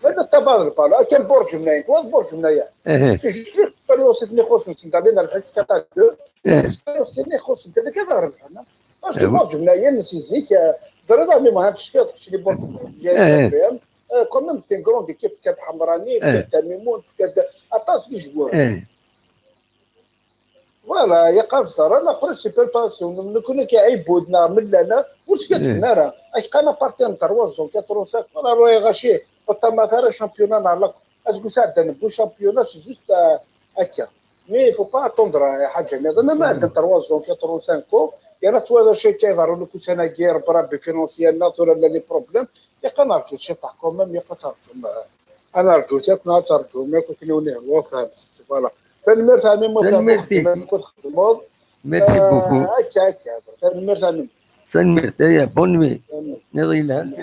ma d tabaḍ lbal, akken Burǧ Mnayen, wa d Burǧ Mnayen. C'est juste l'expérience-nni ixuṣṣen, c'est d'aller dans le vingt-quatre à deux. L'expérience-nni ixuṣṣen, c'est d'aller dans le vingt-quatre à deux. Parce que Burǧ Mnayen, si zik, eh, ẓriɣ ami Mhenni Cfiṭ, kečč li Burǧ Mnayen, eh, quand même, c'est une grande équipe, tefka-d Ḥemrani, tefka-d Tamimon, tefka-d aṭas n joueurs. Voilà, yeqqar ẓran, après, c'est préparation. Nekkni ki Ɛibud neɣ Mellal, ur skaddben ara. Ak qqaren à partir n trois ans, quatre ans, cinq ans, alors, eh, ɣaci, ur ṭṭamaɛ ara championnat neɣ la. Aseggas iɛeddan, bu championnat, c'est juste, euh, akka. Mais il faut pas attendre, euh, ḥaǧa nniḍen. Ma ɛeddan trois ans, quatre ans, cinq ans, yerna twalaḍ acu akka iḍerrun akk ussan-agi, Rebbi, Rebbi financièrement, tura llan les problèmes. Yeqqar nerǧu ciṭuḥ quand même, yeqqar terǧum, euh, Ad nerǧu akk, neɣ ad terǧum akk akken i wen-ihwa, fehmet. Voilà. Tanemmirt a ɛemmi Musa, tanemmirt-ik. Amek txeddmeḍ. Merci beaucoup. Akka, akka. Tanemmirt a ɛemmi. Tanemmirt, aya, bonne nuit. Iḍ yelhan.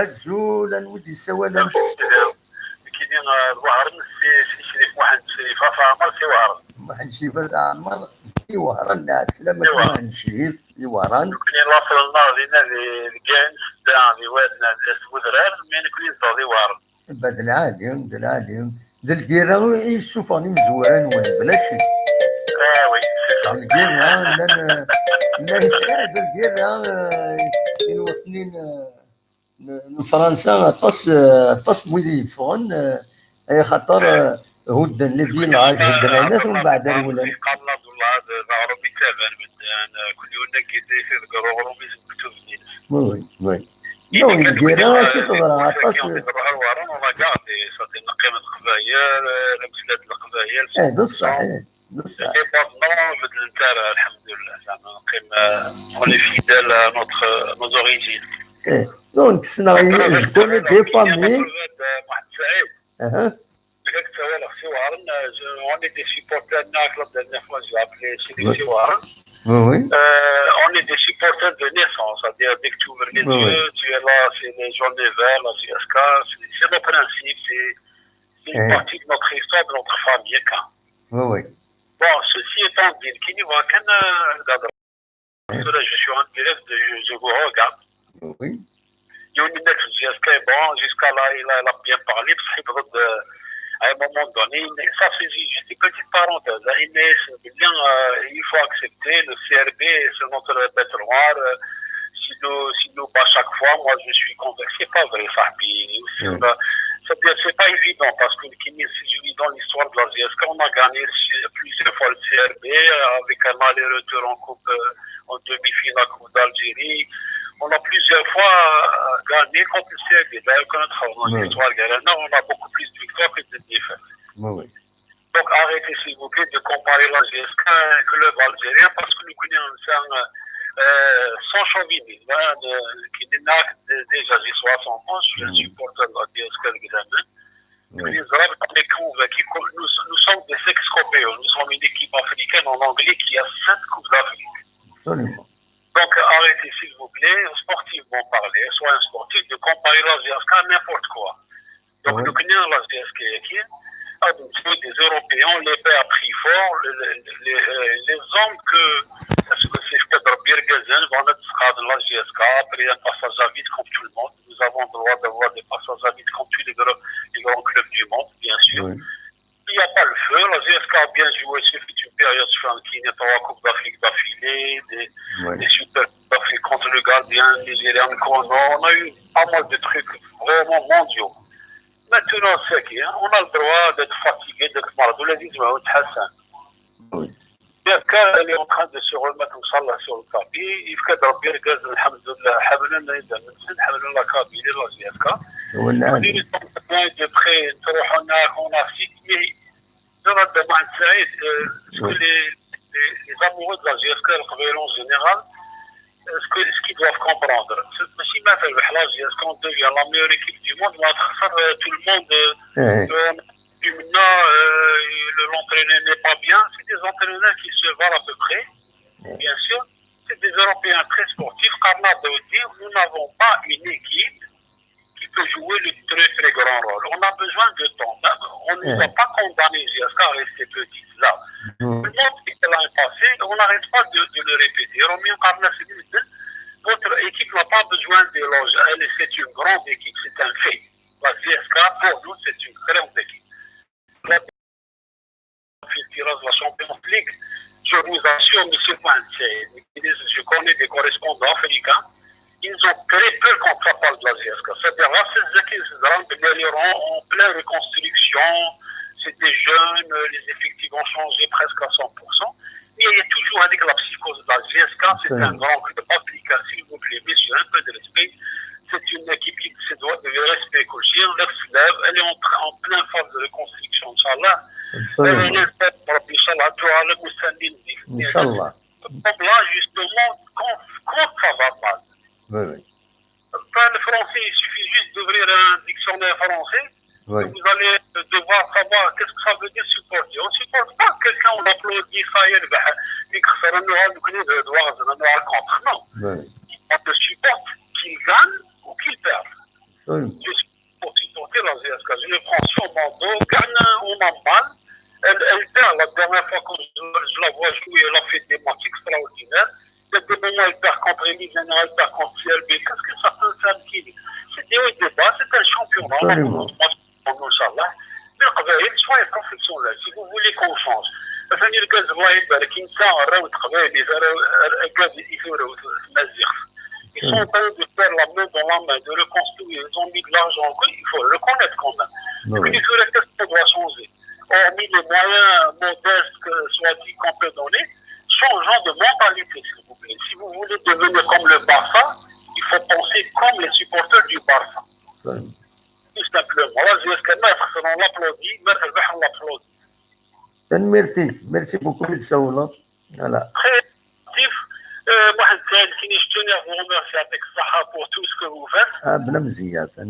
Azul, anwa i d-yessawalen? Nekkini, eh, d Wehran, si, si Crif Muḥend Crif, At Ɛmer, si Wehran. Muḥend Crif, At Ɛmer, si Wehran, ɛeslama-k, Muḥend Crif, si Wehran. Nekkini laṣel-nneɣ dinna di, di Gaɛen, sedda di Wadna, di At Wedrar, mi nekkini nezdeɣ di Wehran. Ba d lɛali, d lɛali. D lgirra i yessufɣen imezwura-nwen, bla ccek. Ah oui, c'est ça. D lgirra, llan, llan, d lgirra, eh, i lweṭnin, eh, n, n Fransa, aṭas, eh, aṭas n wid i yeffɣen, eh, ay axaṭer, eh, Hudden les villages, hudden ayen akk, mbeɛd rewlen. Yeqqar laẓ, wallah, d, d aɣrum yettaban medden, kul yiwen deg, deg, deg uɣrum-is mektub deg-s. Oui, oui, oui. Non, lgirra akka teḍra aṭas. Ur neqqim d Leqbayel, la mesla d Leqbayel. Eh, d ṣṣeḥ, eh, d ṣṣeḥ. Les bases, non, beddlent ara, lḥemdullah. Zeɛma neqqim, euh, on est fidèle à notre, nos origines. Eh, donc, ssneɣ, je connais des familles. Muḥend Saɛid. Aha. Nekk ssawaleɣ s Iweɛren, euh, je, on est des supporters, la dernière fois, j'ai appelé, c'est des Iweɛren. Oui, oui. Euh, on est des supporters de naissance, c'est-à-dire dès que tu ouvres les yeux, tu es là, c'est les jaunes et verts, la J S K, c'est, c'est nos principes, c'est, c'est une partie de notre histoire, de notre famille, quoi. Oui, oui. Bon, ceci étant dit, nekkini bɣiɣ kan, euh, ad hedreɣ. Tura, je suis en direct, je, je vous regarde. Oui. Yiwen yenna-k J S K, bon, jusqu'à là, il a, il a bien parlé, parce qu'il veut de, à un moment donné, mais ça, c'est ju-, juste une petite parenthèse, hein. Mais c'est bien, euh, il faut accepter, le C R B, c'est notre bête noire, euh, si nous, si nous bat chaque fois, moi, je suis convaincu, c'est pas vrai, ça. C'est-à-dire, c'est pas évident, parce que, si je lis dans l'histoire de la J S K, on a gagné plusieurs fois le C R B, euh, avec un aller-retour en coupe, euh, en demi-finale, Coupe d'Algérie. On a plusieurs fois, euh, gagné contre le C R B. D'ailleurs, quand on a l'histoire, on a beaucoup plus de victoires que de défaites. Oui, oui. Donc, arrêtez, s'il vous plaît, de comparer la J S K à un club algérien, parce que nous connaissons, euh, sans chauvinisme, hein, de, qui n'est pas de, déjà, j'ai soixante ans, je suis un supporter de la J S K de Gdamen. Oui. On est convaincus que nous, nous sommes des ex-copeos. Nous sommes une équipe africaine en anglais qui a sept Coupes d'Afrique. Absolument. Donc, arrêtez, s'il vous plaît, sportivement parler, soit un sportif, de comparer la J S K à n'importe quoi. Donc, oui, nous connaissons la J S K qui, ah, donc, c'est des Européens, on les paie à prix fort, les, les, les, euh, les hommes que, est-ce que c'est Pedro Birgazen, Van Gaal, la J S K, après un passage à vide comme tout le monde. Nous avons le droit d'avoir des passages à vide comme tous les grands, les grands clubs du monde, bien sûr. Oui. Il n'y a pas le feu. La J S K a bien joué, c'est une période, je crois, qui n'est pas la Coupe d'Afrique d'affilée, des, ouais, des Super Coupes d'Afrique contre le gardien nigérian Kono. On a eu pas mal de trucs vraiment mondiaux. Maintenant, c'est qui, hein, on a le droit d'être fatigué, d'être malade. On l'a dit, Hassan. Oui. J S K, elle est en train de se remettre, Inch'Allah, sur le tapis. Il faut que Rabbi regarde, alhamdulillah, حملنا إذا من سن، حملنا la Kabylie, la J S K. On est en train de près, on a six, mais dans la demande, c'est, euh, ce que les, les, les amoureux de la J S K, le Kabyle en général, ce que, ce qu'ils doivent comprendre. C'est, c'est si mal fait, la J S K, on devient la meilleure équipe du monde, mais, euh, tout le monde, euh, euh, maintenant, euh, le, l'entraîneur n'est pas bien. C'est des entraîneurs qui se valent à peu près, bien sûr. C'est des Européens très sportifs. Karna doit dire, nous n'avons pas une équipe qui peut jouer le très, très grand rôle. On a besoin de temps. On ne nous a pas condamné J S K à rester petit. Là, le monde est l'an passé, on n'arrête pas de, de le répéter. Romain Carlos, votre équipe n'a pas besoin d'éloges. Elle, c'est une grande équipe, c'est un fait. La J S K, pour nous, c'est une grande équipe. La, le tirage de la Champions League, je vous assure, monsieur Mohamed Saïd, je connais des correspondants africains, ils ont très peur quand ça parle de la J S K. C'est-à-dire, là, c'est ce qui se rend, en, en pleine reconstruction, c'est des jeunes, les effectifs ont changé presque à cent pour cent. Mais il y a toujours avec la psychose de la J S K, c'est un grand club africain, s'il vous plaît, messieurs, un peu de respect. C'est une équipe qui se doit de respect, Colchir, l'ex-club, elle est en, en pleine phase de reconstruction, Inch'Allah. Absolument. Elle est, Inch'Allah, tout à l'heure, Inch'Allah. Donc là, justement, quand, quand ça va mal, oui, oui, enfin, le français, il suffit juste d'ouvrir un dictionnaire français, oui, et vous allez devoir savoir qu'est-ce que ça veut dire supporter. On ne supporte pas quelqu'un, on applaudit, ça y est, le bah, il y a un droit, nous, le droit, on a contre. Non. Oui. On te supporte qu'il gagne ou qu'il perde. Oui. Je suis pour supporter la J S K. Je le prends sur mon dos, gagne ou on a mal. Elle, elle perd la dernière fois quand je, je la vois jouer, elle a fait des matchs extraordinaires. Il y a des moments, elle perd contre Elysium, elle perd contre C R B. Qu'est-ce que ça peut faire, qui, c'est des hauts et des bas, c'est un championnat. Absolument. On a beaucoup de matchs, Inch'Allah. Mais le Qbaïl, soyez professionnels, si vous voulez qu'on change. Enfin, le gaz, الله يبارك, إنت راهو تقبايلي، راهو، راهو، راهو، Ils sont en train de faire la main dans la main, de reconstruire. Ils ont mis de l'argent. Il faut le reconnaître quand même. Oui. Mais qu'est-ce qu'on doit changer ? On, les moyens modestes que soit-il qu'on peut donner, changeons de mentalité, s'il vous plaît. Si vous voulez devenir comme le Barça, il faut penser comme les supporters du Barça. Tout simplement. Là, jusqu'à maintenant, on applaudit, mais on applaudit. Merci beaucoup, Mister Ola. Voilà. Très actif. Euh, Mohamed Saïd, qui je tenais à vous remercier avec Saha pour tout ce que vous faites. Ah, بلا مزية. Euh,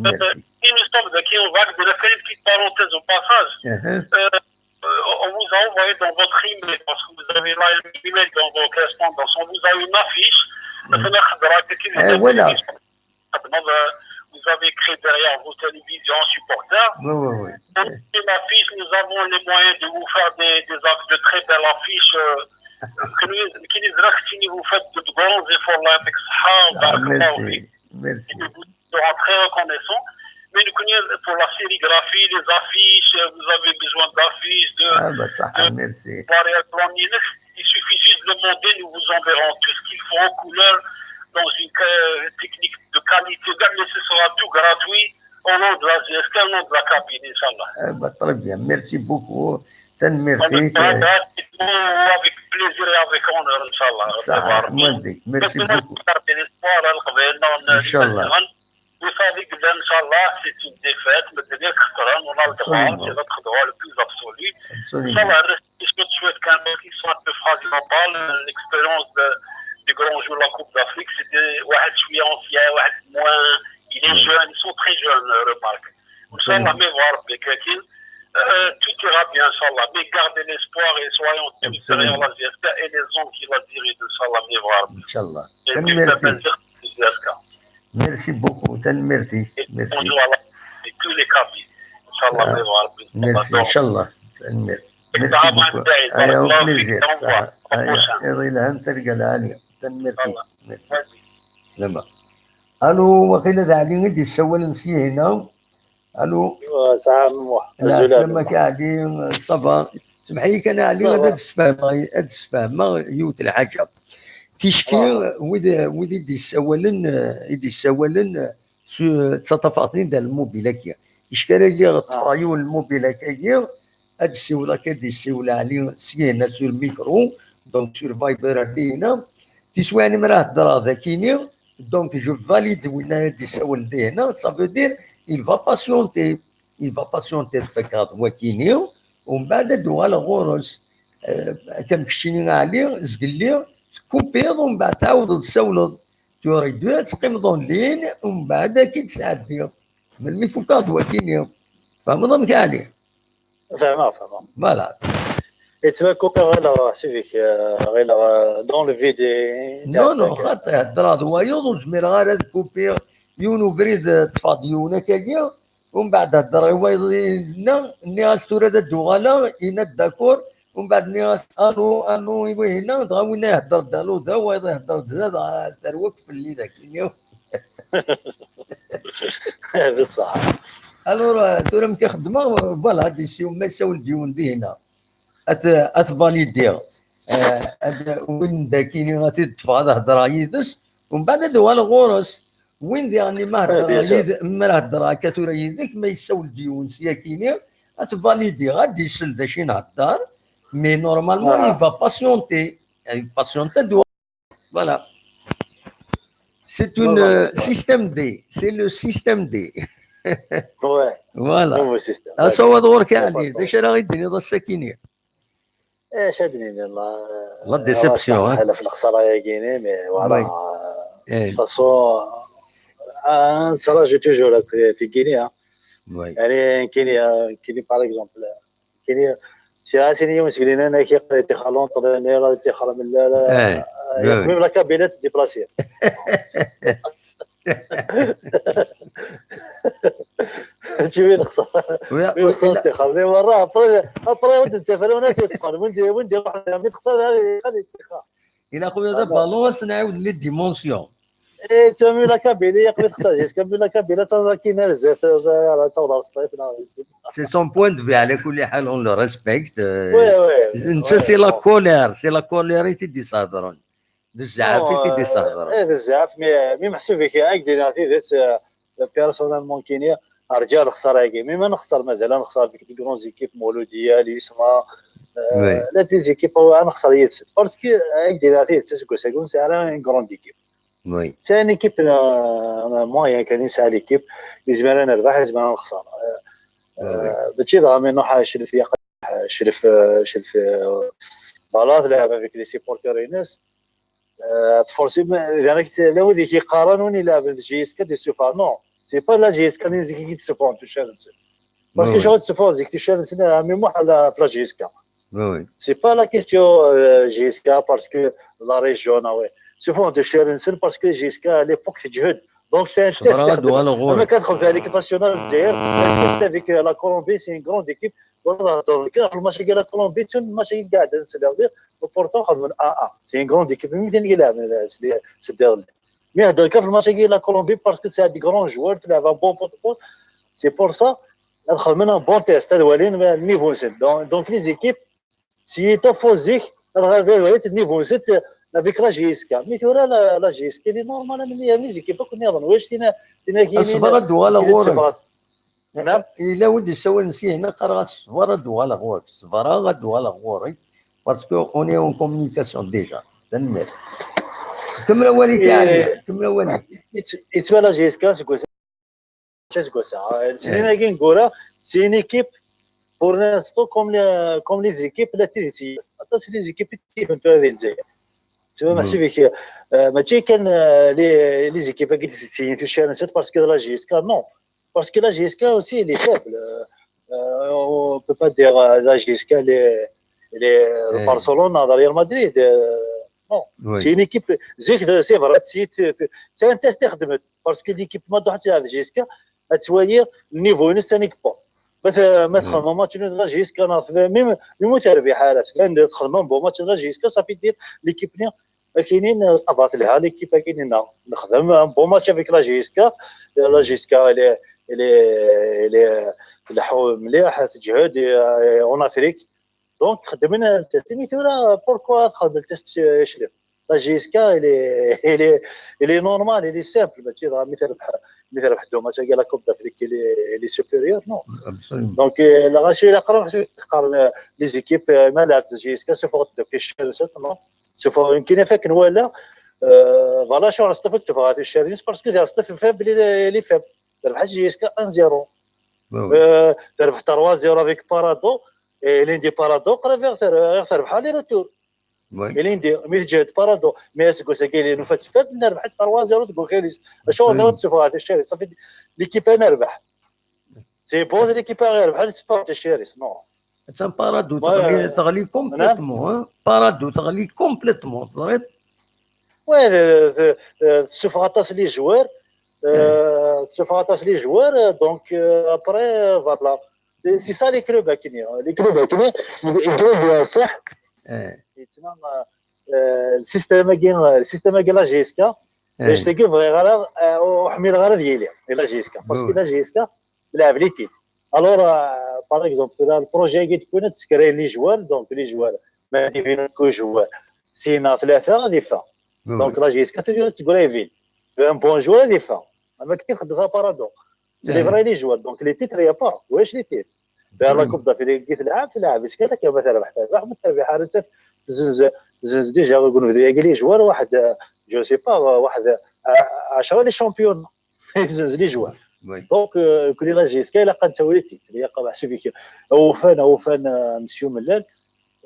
et nous sommes qui on va de la petite parenthèse au passage. Euh, on vous a envoyé dans votre email, parce que vous avez là un email dans vos correspondances, on vous a une affiche. Eh, voilà. Vous avez créé derrière vos télévisions, supporters. Oui, oui, oui. Une affiche, nous avons les moyens de vous faire des, des, de très belles affiches. Euh, que nous, qui nous vous faites de grands efforts là avec ça. Ah, merci. Merci. Nous serons très reconnaissants. Mais nous connaissons pour la sérigraphie, les affiches, vous avez besoin d'affiches, de, ah, bah, ça, de, merci. Il suffit juste de demander, nous vous enverrons tout ce qu'il faut en couleur dans une euh, technique de qualité, mais ce sera tout gratuit au nom de la G S K, au nom de la cabine, Inch'Allah. Eh ben, très bien, merci beaucoup. Tanemmirt-ik. Avec plaisir et avec honneur, Inch'Allah. Saha, merci beaucoup. L'espoir, Inch'Allah. Vous savez que, Inch'Allah, c'est une défaite, mais c'est bien que on a le droit, c'est notre droit le plus absolu. Inch'Allah, je souhaite qu'un mec qui soit de phrase, il en parle, l'expérience de, des grands joueurs de la Coupe d'Afrique, c'était واحد شوية ancien, واحد moins, il est jeune, ils sont très jeunes, remarque. Inch'Allah, mais voir, mais quelqu'un, euh, tout ira bien, Inch'Allah. Mais gardez l'espoir et soyons tous derrière la G S K et les hommes qui la dirigent, Inch'Allah, mais voir. Inch'Allah. Et puis, ça veut dire que la G S K. Merci beaucoup, tanemmirt-ik. Merci. Bonjour à la, et tous les cabines. Inch'Allah, mais voir. Merci, Inch'Allah. Tanemmirt. Merci beaucoup. Aya, au plaisir. Saha. Aya, iḍ yelhan, targa lɛali. Tanemmirt-ik. Merci. Slama. Allô, waqila d Ɛli i d-yessawalen syin. Allô. Saha Muḥ. Ɛeslama-k a Ɛli, ça va. Semmeḥ-iyi kan a Ɛli, ad d-sfehmeɣ, ad d-sfehmeɣ yiwet lḥaǧa. Ticki, wid, wid i d-yessawalen, i d-yessawalen, ttaṭṭafeɣ-ten-id ar lmubil-agi. Ticki ara lliɣ ṭṭfeɣ yiwen lmubil-agi, ad d-ssiwleɣ, ad d-yessiwel Ɛli syin sur le micro, donc sur Viber ar dihina. Tiswiɛin mi ara heddreɣ d akini, donc je valide win ara d-yessawlen dihina, ça veut dire il va patienter, il va patienter ad fakkeɣ d wakini, umbeɛd ad d-uɣaleɣ ɣur-s. Akka am keččini a Ɛli, zgelli tkupiḍ, umbeɛd tɛawdeḍ tsawleḍ. Tu aurais dû ad teqqimeḍ en ligne, umbeɛd ad k-id-sɛeddiɣ. Melmi fukeɣ d wakini. Tfehmeḍ amek a Ɛli? Fehmeɣ, fehmeɣ. Voilà. Yettmaku ɣileɣ ḥsib-ik, ɣileɣ dans le vide. Non, non, xaṭi, heddreɣ d wayeḍ, ur zmireɣ ara ad kupiɣ yiwen ubrid, ṭṭfeɣ-d yiwen akkagi, umbeɛd heddreɣ i wayeḍ, yenna, nniɣ-as tura ad d-uɣaleɣ, yenna-d d'accord, umbeɛd nniɣ-as allô, allô, i wihina, dɣa winna ihedder-d allô da, wayeḍ ihedder-d da, dɣa terwa akk fell-i dagi. D ṣṣeḥ. Alors, tura amek i xeddmeɣ, voilà, ad d-yessiwel, ma yessawel-d yiwen dihina, ad t-, ad t-validiɣ. Win dagini ad t-id-ṭṭfeɣ ad hedreɣ yid-s, umbeɛd ad uɣaleɣ ɣur-s. Win diɣen ma hedreɣ yid-, mi ara hedreɣ akka tura yid-k, ma yessawel-d yiwen syakini, ad t-validiɣ, ad d-isel d acu i nhedder, mais normalement, il va patienter. Il patiente, voilà. C'est une, euh, système D. C'est le système D. Ouais. Voilà. Nouveau système. Asawaḍ ɣur-k a Ɛli, d acu ara ɣ-d-tiniḍ ass-akini? ايش ادري والله. La déception, hein. في الخساره ياكيني، mais voilà. De toute façon, نتراجع toujours في كينيا. يعني كينيا، كيني par exemple. كاين سي سي يوم سكرينا انا كي قريت خا لونطرينير تي خا من لا لا. ميم لا كابيلات ديبلاسي. شي وين خصها؟ وين خصها تي خا؟ مي وراه ابري، ابري ود انت فلو ناس يدخل وين دي، وين دي واحد مي تخسر هذه، هذه تي خا. الى خويا هذا بالون سنعاود لي ديمونسيون. ايه، تا ميم لا كابيلي يقبل خصها جيسكا ميم لا كابيلي تازا كاينه بزاف، تازا راه تاوضع سطيف. C'est son point de vue على كل حال، on le respecte. Oui, oui. نتا c'est la colère, c'est la colère i t-id-isehedren. D zzɛaf i t-id-isehedren. ايه، بزاف، مي، مي محسوب فيك هاك دينا تيدت، بيرسونيلمون كينيا. Rǧiɣ lexsara-agi, mi ma nexser, mazal ad nexser avec des grandes équipes, Mouloudia, l'USMA, euh, la des équipes ad nexser yid-sent. Parce que, ad k-d-iniɣ tidet, aseggas-agi ur nesɛi ara une grande équipe. C'est une équipe, euh, moyenne kan i nesɛa l'équipe, yezmer ad nerbeḥ, yezmer ad nexser. Euh, euh, mačči dɣa mi nruḥ ad nclef, yaq-, nclef, euh, nclef, euh, voilà, tleɛɛeb avec les supporters-ines. Euh, tforsi, d ayen akka, la wid i k-yeqqaren win ileɛben d J S K d isuffeɣ. Non, c'est pas la J S K n zik i k-id-isuffɣen tuccar-nsen. Parce que ccɣel isuffɣen zik tuccar-nsen, ɛemmi Muḥ, la, la J S K. C'est pas la question, euh, J S K parce que la région, ah ouais. Isuffɣen tuccar-nsen parce que J S K à l'époque teǧhed. Donc c'est un test. Ama kan txedmeḍ l'équipe nationale n Lezzayer, un test avec, euh, la Colombie, c'est une grande équipe. Voilà, donc, le match de la Colombie, c'est un match qui gagne, c'est-à-dire, pourtant, c'est une grande équipe, mais il y a c'est des Mais dans le cas du match de la Colombie, parce que c'est des grands joueurs, tu as un bon football, c'est pour ça, on a un bon test, on a un niveau. Donc, donc les équipes, si tu as faux, on a un niveau avec la J S K. Mais tu vois, la, la J S K, elle est normale, mais il y a des équipes qui sont dans l'Ouest, il y a des équipes qui sont dans l'Ouest. Yella win d-yessawlen syin, qqareɣ-as, ṣṣber ad d-uɣaleɣ ɣur-k, ṣṣber ad d-uɣaleɣ ɣur-k, parce que on est en communication déjà. Tanemmirt. Kemmel awal-ik, eh, Ɛli, kemmel awal-ik. Yettwala J S K seg wass-, seg wass-a. Snin-agi ineggura, c'est une équipe, pour l'instant, comme les, comme les équipes, la tidet, aṭas les équipes i tt-ifen tura di Lezzayer. C'est pas massif, euh, mačči kan, euh, les, les équipes qui sont, parce que la J S K, non. Parce que la J S K aussi, elle est faible. Euh, euh, on peut pas dire, euh, la J S K, elle est, elle est, euh, Barcelone, le Real Madrid. Euh, non. C'est une équipe, c'est vrai, c'est, c'est un test, parce que l'équipe, ma doit dire, J S K, ad twayi niveau-ines, ça n'est pas. Ma t-, ma txedmeḍ match de la J S K, même, même ur terbiḥ ara, tban-d txedmeḍ bon match de la J S K, ça veut dire l'équipe-nni, akinin, ça va, telha l'équipe akinin. Nexdem un bon match avec la J S K. La J S K, elle est, elle est, elle est, tleḥḥu mliḥ, teǧhed, euh, en Afrique. Donc, xedmen le test. Mais tura, pourquoi txedem le test, euh, Iclif? La J S K, elle est, elle est, elle est normale, elle est simple. Mačči dɣa mi terbeḥ, mi terbeḥ deux matchs, la Coupe d'Afrique, elle est, elle est supérieure, non? Absolument. Donc, euh, la Russie, la Russie, les équipes, euh, malades, J S K, c'est fort de pêcher, c'est non? C'est fort, une qui fait que voilà, euh, voilà, je suis en train de faire des challenges parce que le staff est faible, il est, il est faible. Terbeḥ J S K un zéro. Euh, terbeḥ trois zéro avec Parado, et l'un des Parado, terbeḥ, terbeḥ aller-retour. Ilindi, mi teǧhed Parado, mais aseggas-agi, nufa-tt faible, nerbeḥ-itt trois zéro deg wakal-is. Acuɣer d awen-tessufɣeḍ ticcarit? Safi, l'équipe ad nerbeḥ. C'est bon, l'équipe ad nerbeḥ, ad tessufɣeḍ ticcarit, non. Attan Parado teɣli, teɣli complètement, hein. Parado teɣli complètement, teẓriḍ? Ouais, euh, euh, euh, tessufeɣ aṭas les joueurs, euh, tessufeɣ aṭas les joueurs, euh, donc, euh, après, euh, voilà. C'est ça les clubs akkenni. Les clubs akkenni, yettnam, euh, le système-agi, euh, le système-agi la J S K, ur ḥmileɣ ara, euh, ur ḥmileɣ ara ad yili la J S K. Parce que la J S K, tleɛɛeb les titres. Alors, euh, par exemple, le projet-agi, tu connais, c'est créer les joueurs, donc les joueurs, ma d-ibin akk joueurs, syin tlata, ad iffeɣ. Donc la J S K, toujours, tu connais, un bon joueur, ad iffeɣ. Ama kif xedmeɣ Parado. C'est les vrais les joueurs. Donc, les titres, il y a pas. Wesh les titres. Vers la Coupe d'Afrique, تلعب، تلعب. Est-ce que là, كما تربح، تربح، ما تربح، عرفت؟ تزنز، تزنز déjà، يقول لك les joueurs، واحد، je sais pas، واحد، آه، عشرة les champions. تزنز les joueurs. Donc, euh, كل la J S K، إلا قد تولي titre، إلا قد حسب كي. أوفان، أوفان، آه، مسيو ملال.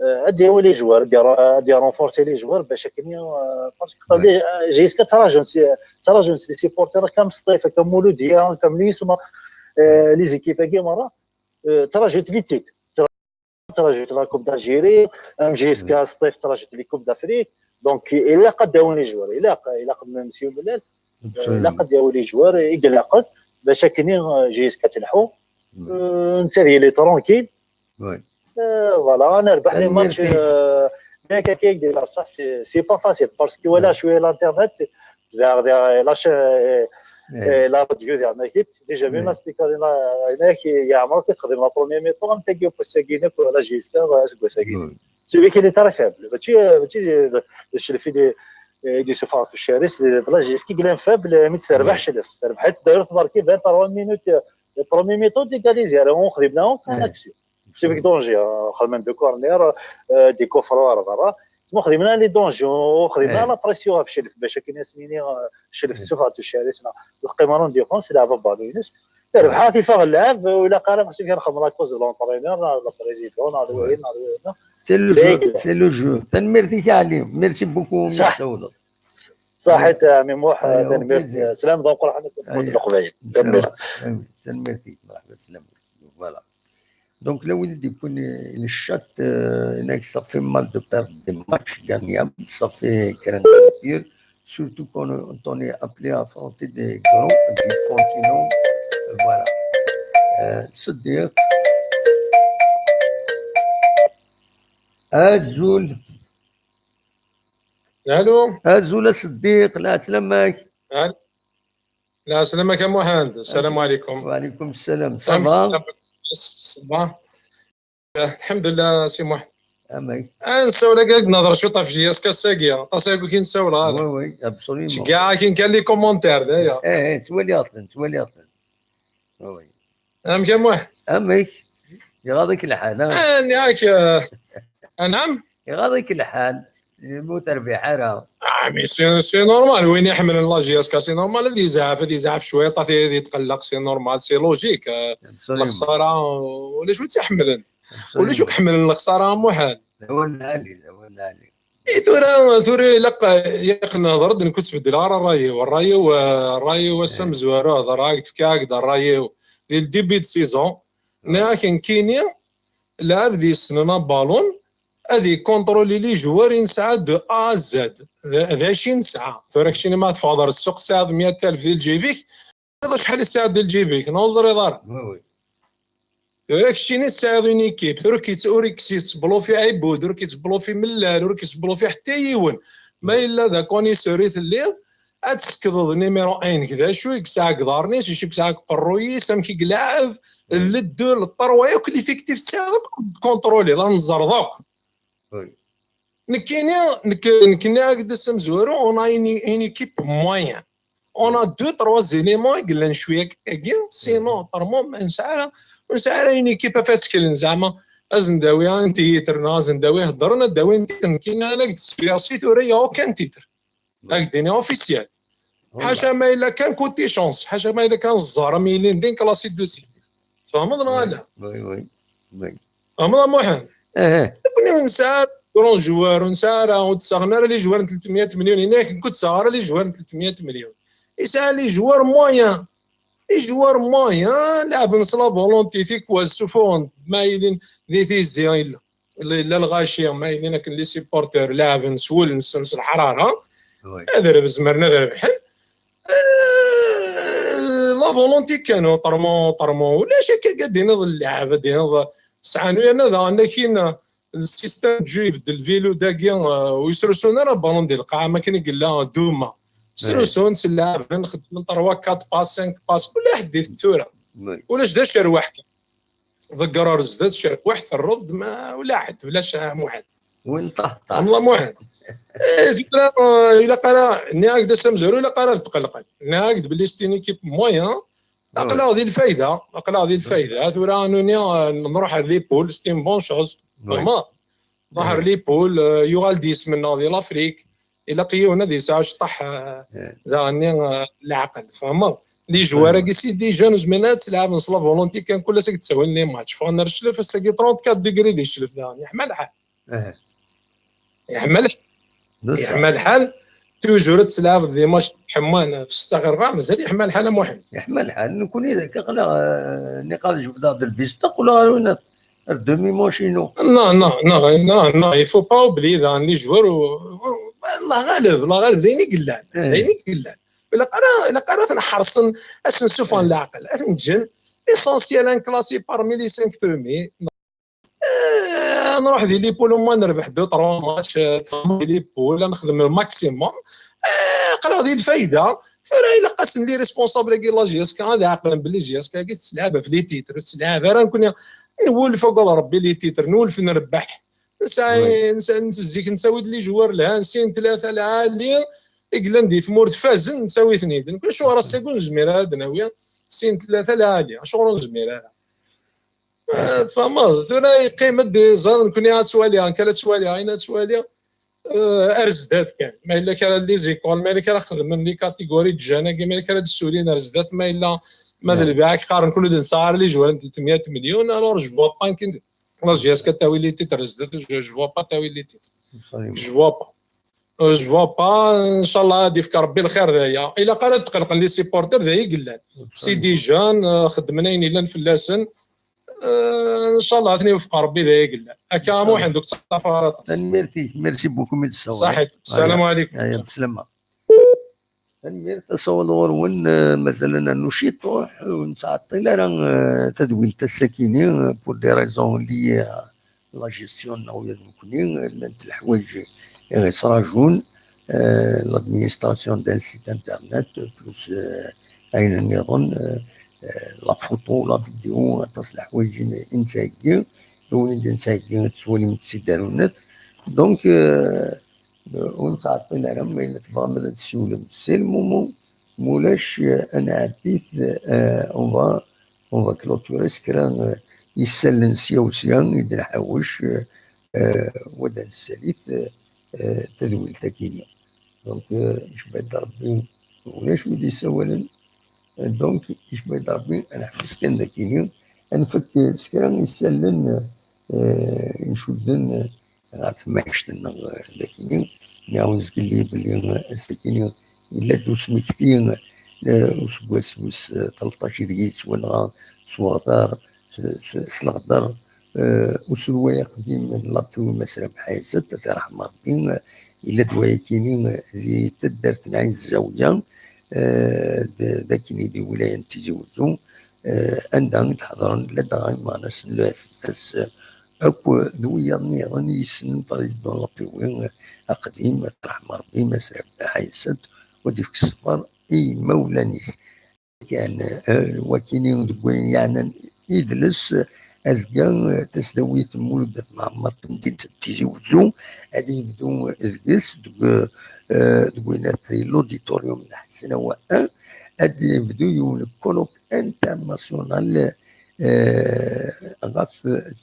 آه، ادي هو les joueurs، ادي، ادي renforcer les joueurs باش هكا، آه، parce que J S K تراجعت، تراجعت les supporters كم سطيفه، كم مولوديه، كم ليسما، آه، les équipes كي مره، آه، تراجعت les titres، تراجعت la Coupe d'Algérie، ام J S K سطيف تراجعت les Coupes d'Afrique. Donc الا قد داون les joueurs، الا ق-، الا قد مسيو ملال، آه، الا قد داون les joueurs يقلقن باش هكا، آه، J S K تلحو. آه، انت اللي tranquille. Euh, voilà, on a le match, euh, bien que, que, c'est, c'est pas facile parce que voilà, je suis à l'internet, vers, vers la chaîne, euh, euh, la radio, vers l'équipe. Déjà, même la speaker, il y a un qui a marqué, très bien, la première mi-temps, on a dit, pour se guérir, pour la J S K, voilà, c'est quoi, c'est guérir. C'est vrai qu'il est très faible. Mais tu, euh, tu, euh, je le fais des, euh, des souffrances chez Ris, de la J S K, il est faible, mais c'est vrai, je le fais. D'ailleurs, marqué vingt-trois minutes, euh, Le premier mi-temps égalisé, alors on خدمنا aucun action. C'est avec danger, xedmen deux corners, des coups francs ɣer berra. Tma xedmna les dangers, on خدمنا la pression ɣef Cclef, bac akken ad s-nini Cclef tessufeɣ-d tuccar-is, neɣ lqima n défense, ilɛeb aballon-ines. Yerbeḥ-it, iffeɣ llɛeb, u ilaq ara xas kan nxemmem la cause de l'entraîneur, neɣ le président, neɣ d wayen, neɣ d wayen. C'est le jeu, c'est le jeu. Tanemmirt-ik a Ali, merci beaucoup. Ṣaḥit a ɛemmi Muḥ, tanemmirt. Slam d ameqqran i Leqbayel. Tanemmirt. Tanemmirt-ik, mṛeḥba, slam. Voilà. Donc, là où il dit que le chat, euh, ça fait mal de perdre des matchs gagnables, ça fait craindre le pire, surtout quand on est appelé à affronter des grands du continent. Voilà. Euh, Siddiq. Azul. Allô. Azul a Siddiq, la slamma. Allô. La slamma a Muḥend. Salam alaikum. Wa alaikum salam. Ça va? Ça va? Alḥemdulillah, si Muḥ. Amek? Ah, nessawel akka, ad nehder cwiṭ ɣef J S K ass-agi. Aṭas aya ur k-nessawel ara. Oui, oui, absolument. Ceggeɛ akin kan les commentaires, d'ailleurs. Eh, eh, ttwaliɣ-ten, ttwaliɣ-ten. Oui, oui. Amek a Muḥ? Amek? Iɣaḍ-ik lḥal, ha? Ah, nniɣ-ak, euh, anɛam? Iɣaḍ-ik lḥal. Ur terbiḥ ara. Ah, mais c'est, c'est normal, win iḥemmlen la J S K, c'est normal, ad yezɛef, ad yezɛef cwiṭ, ad yetqelleq, c'est normal, c'est logique. Euh, lexsara, ulac wi tt-iḥemmlen. Ulac wi iḥemmlen lexsara a Muḥend. D awal lɛali, d awal lɛali. I tura, tura ilaq, ilaq nehder-d, nekk ur ttbeddleɣ ara ṛṛay-iw. Ṛṛay-iw, eh, ṛṛay-iw ass amezwaru, hedreɣ-ak-d, fkiɣ-ak-d ṛṛay-iw di le début de saison. Nniɣ-ak nekkini, lɛebd yessnen abalun, ad ikontroli les joueurs i nesɛa de A à Z. D, d acu i nesɛa. Tura keččini ma teffɣeḍ ɣer ssuq tesɛiḍ meyya alef di lǧib-ik, teẓriḍ acḥal i tesɛiḍ di lǧib-ik, neɣ ur teẓriḍ ara. Oui, oui. Tura keččini tesɛiḍ une équipe, tura ur k-yettblufi Ɛibud, ur k-yettblufi Mellal, ur k-yettblufi ḥetta yiwen. Ma yella d akonisur i telliḍ, ad tsekdeḍ numéro un-ik d acu i yesɛa deg iḍarren-is, d acu i yesɛa deg uqerruy-is, amek i ilɛeb, le deux, le trois, akk l'effectif tesɛiḍ akk, ad tkontroliḍ, ad nẓerḍ akk. Oui. Nekkini, nekk, nekkini ak-d ass amezwaru, on a une, une équipe moyen. On a deux, trois éléments i yellan cwiya agi, sinon, autrement, ma nesɛa ara, ur nesɛi ara une équipe af ad tkelen, zeɛma, ad sen-d-awi un titre, neɣ ad sen-d-awi heddren, ad d-awin titre, nekkini ad ak-d-sfirsi tura, y a aucun titre. Ad ak-d-iniɣ officiel. Ḥaca ma yella kan côté chance, ḥaca ma yella kan ẓẓar am yilin din classé deuxième. Tfehmeḍ neɣ ala? Oui, oui, oui. Tfehmeḍ a Muḥend? Eh. Nekkni ur nesɛi ara grand joueur, ur nesɛi ara, ur d-ssaɣen ara les joueurs n tlettmeyya melyun, yenna-ak nekk ur d-ssaɣeɣ ara les joueurs n tlettmeyya melyun. Yesɛa les joueurs moyens. Les joueurs moyens, leɛben s la volonté, tikwal ssufuɣen-d ma yilin di tizi, yella, yella lɣaci, ma yilin akken les supporters, leɛben s wul-nsen s leḥrara. Oui. Ad zemren ad rebḥen. Euh, la volonté kan, autrement, autrement. Ulac akka, ad d-tiniḍ lleɛb, ad d-tiniḍ sɛan yerna daɣen akin, le système de jeu ibeddel, le vélo dagi, euh, ur yesrusun ara ballon di lqaɛa, am akken i yella Duma. Srusun, s lleɛben, xedmen trois, quatre passes, cinq passes, kul ḥedd di tura. Oui. Ulac d acerweḥ kan. Ḍegger ar zdat, cerweḥ, terreḍ-d, ma ulaḥed, ulac a Muḥend. Win ṭah, ṭah. Amla Muḥend. Eh, tura, eh, ilaq ara, nniɣ-ak-d ass amezwaru, ilaq ara ad tqelqen. Nniɣ-ak-d belli c'est une équipe moyen. Aql-aɣ di lfayda, aql-aɣ di lfayda. Tura, nuni, eh, nruḥ ar les poules, c'est une bonne chose. Oui. Tfehmeḍ? Nruḥ ar les poules, eh, yuɣal-d yisem-nneɣ di l'Afrique. Ilaq yiwen ad yesɛu cṭeḥ, eh, daɣenni, eh, leɛqel. Tfehmeḍ? Les joueurs-agi, c'est des jeunes, zmiren ad tt-leɛben s la volonté kan, kul ass ad ttawin les matchs. Ffɣen ar cclef, ass-agi trente-quatre degrés di cclef daɣen. Yeḥma lḥal. Yeḥma lḥal. Yeḥma lḥal. Toujours ad tt-leɛbeḍ des matchs ḥemman f ssetta ɣer rra, mazal yeḥma lḥal a Muḥend. Yeḥma lḥal. Nekkni d akka aql-aɣ, eh, niqal jebdeɣ-d lvista, qqleɣ ɣer win ar demi-manche-inu. Non, non, non, non, non, il faut pas oublier daɣen les joueurs u, u, Allah ɣaleb, Allah ɣaleb, d ayen i yellan, d ayen i yellan. Ilaq ara, ilaq ara ad ten-ḥerṣen, ad sen-sufɣen leɛqel, ad ten-ǧǧen. L'essentiel, ad nklassé parmi les cinq premiers. Eh, nruḥ di les poules, au moins nerbeḥ deux, trois matchs, eh, di les poules, ad nexdem le maximum. Eh, aql-aɣ di lfayda. Tura ilaq-asen les responsables-agi n la J S K ad ɛeqlen belli J S K-agi tettlɛab ɣef les titres, ur tettlɛab ara nekkni. Nwulef akked Rebbi les titres, nwulef nrebbeḥ. Nesɛa, nesɛa, nesɛa, zik nettawi-d les joueurs lhan, sin, tlata lɛali i yellan di tmurt fazen, nettawi-ten-id. Nekk acuɣer ass-agi ur nezmir ara ad d-nawi sin tlata lɛali, acuɣer ur nezmir ara? Eh, tfahmeḍ? Tura yeqqim-d iẓer, nekni ad twaliɣ, nekk ara ttwaliɣ, ayen ad twaliɣ, eh, ar zdat kan. Ma yella kra n les écoles, ma yella kra xedmen les catégories de jeunes-agi, ma yella kra d-ssulin ar zdat, ma yella, ma d lbiɛ i qqaren, kul ur d-nesɛa ara les joueurs n tmenya melyun, alors je vois pas akken la J S K tawi les titres ar zdat, je, je vois pas tawi les titres. Je vois pas. Euh, je vois pas. Inchallah ad yefk Rebbi lxir d aya. Ilaq ara d-qelqen les supporters, d aya i yellan. C'est des jeunes, euh, xeddmen ayen yellan fell-asen. Euh, inchallah ad ten-iwefq Rebbi, d aya i yellan. Akka a Muḥend, ur k-ttafar aṭas. Tanemmirt-ik, merci beaucoup mi d-tessawaleḍ. Saḥit. Ssalamu ɛlikum. Aya, bslama. Tanemmirt, asawaḍ ɣur-wen, eh, mazal ad nernu ciṭuḥ, ur nettɛeṭṭil ara, eh, tadwilt ass-akini, eh, pour des raisons liées à la gestion neɣ ula d nekkni, eh, llant leḥwayeǧ i ɣ-yettrajun, eh, l'administration d'un site internet, plus, eh, ayen nniḍen, eh, eh, la photo, la vidéo, aṭas n leḥwayeǧ i n-, i nettheggi, i wen-id-nettheggi, ad tettwalim-t si darunat. Donc, eh, ur nettɛeṭṭil ara, ma yella tebɣam ad d-tessiwlem, c'est le moment, ma ulac, eh, ad nɛeddi-t, eh, on va, on va clôturer s kra, eh, isallen sya u sya i d-nḥawec, eh, eh, wa d ad nessali-t, eh, eh, tadwilt-akini. Donc, eh, icba-d Rebbi, ulac wi d-yessawalen. Donc, icba-d Rebbi, ad neḥbes kan dakini, ad nfak s kra n yisallen, eh, icudden, eh, ɣer temɛict-nneɣ, eh, dakini. Nniɣ-awen zgelli belli, eh, ass-akini yella-d usmekti, eh, useggas wis, eh, tleṭṭac ideg yettwanɣa s weɣder, s, s, s leɣder, eh, uselway aqdim n l'appui Mass Rabeḥ Ɛiset, ad t-iṛḥem Rebbi, eh, yella-d wayakini, eh, di taddart n Ɛin Zawiya, eh, d, d akini di wilaya n Tizi Wezzu, eh, anda i d-ḥeḍren ladɣa imeɣnasen n le F F S, eh, akk d wiyaḍ nniḍen i yessnen président n l'appui, eh, aqdim, ad t-iṛḥem Rebbi, Mass Rabeḥ Ɛiset, u ad d-ifk ṣṣber i yimawlan-is. Kan, eh, wakini deg wayen yeɛnan idles, eh, azekka, eh, tasdawit n Mulud At Mɛemmer, tamdint n Tizi Wezzu, ad yebdu deg-s, deg, eh, deg wayen at l'auditorium n Ḥesnawa un, ad yebdu yiwen n colloque international, eh, ɣef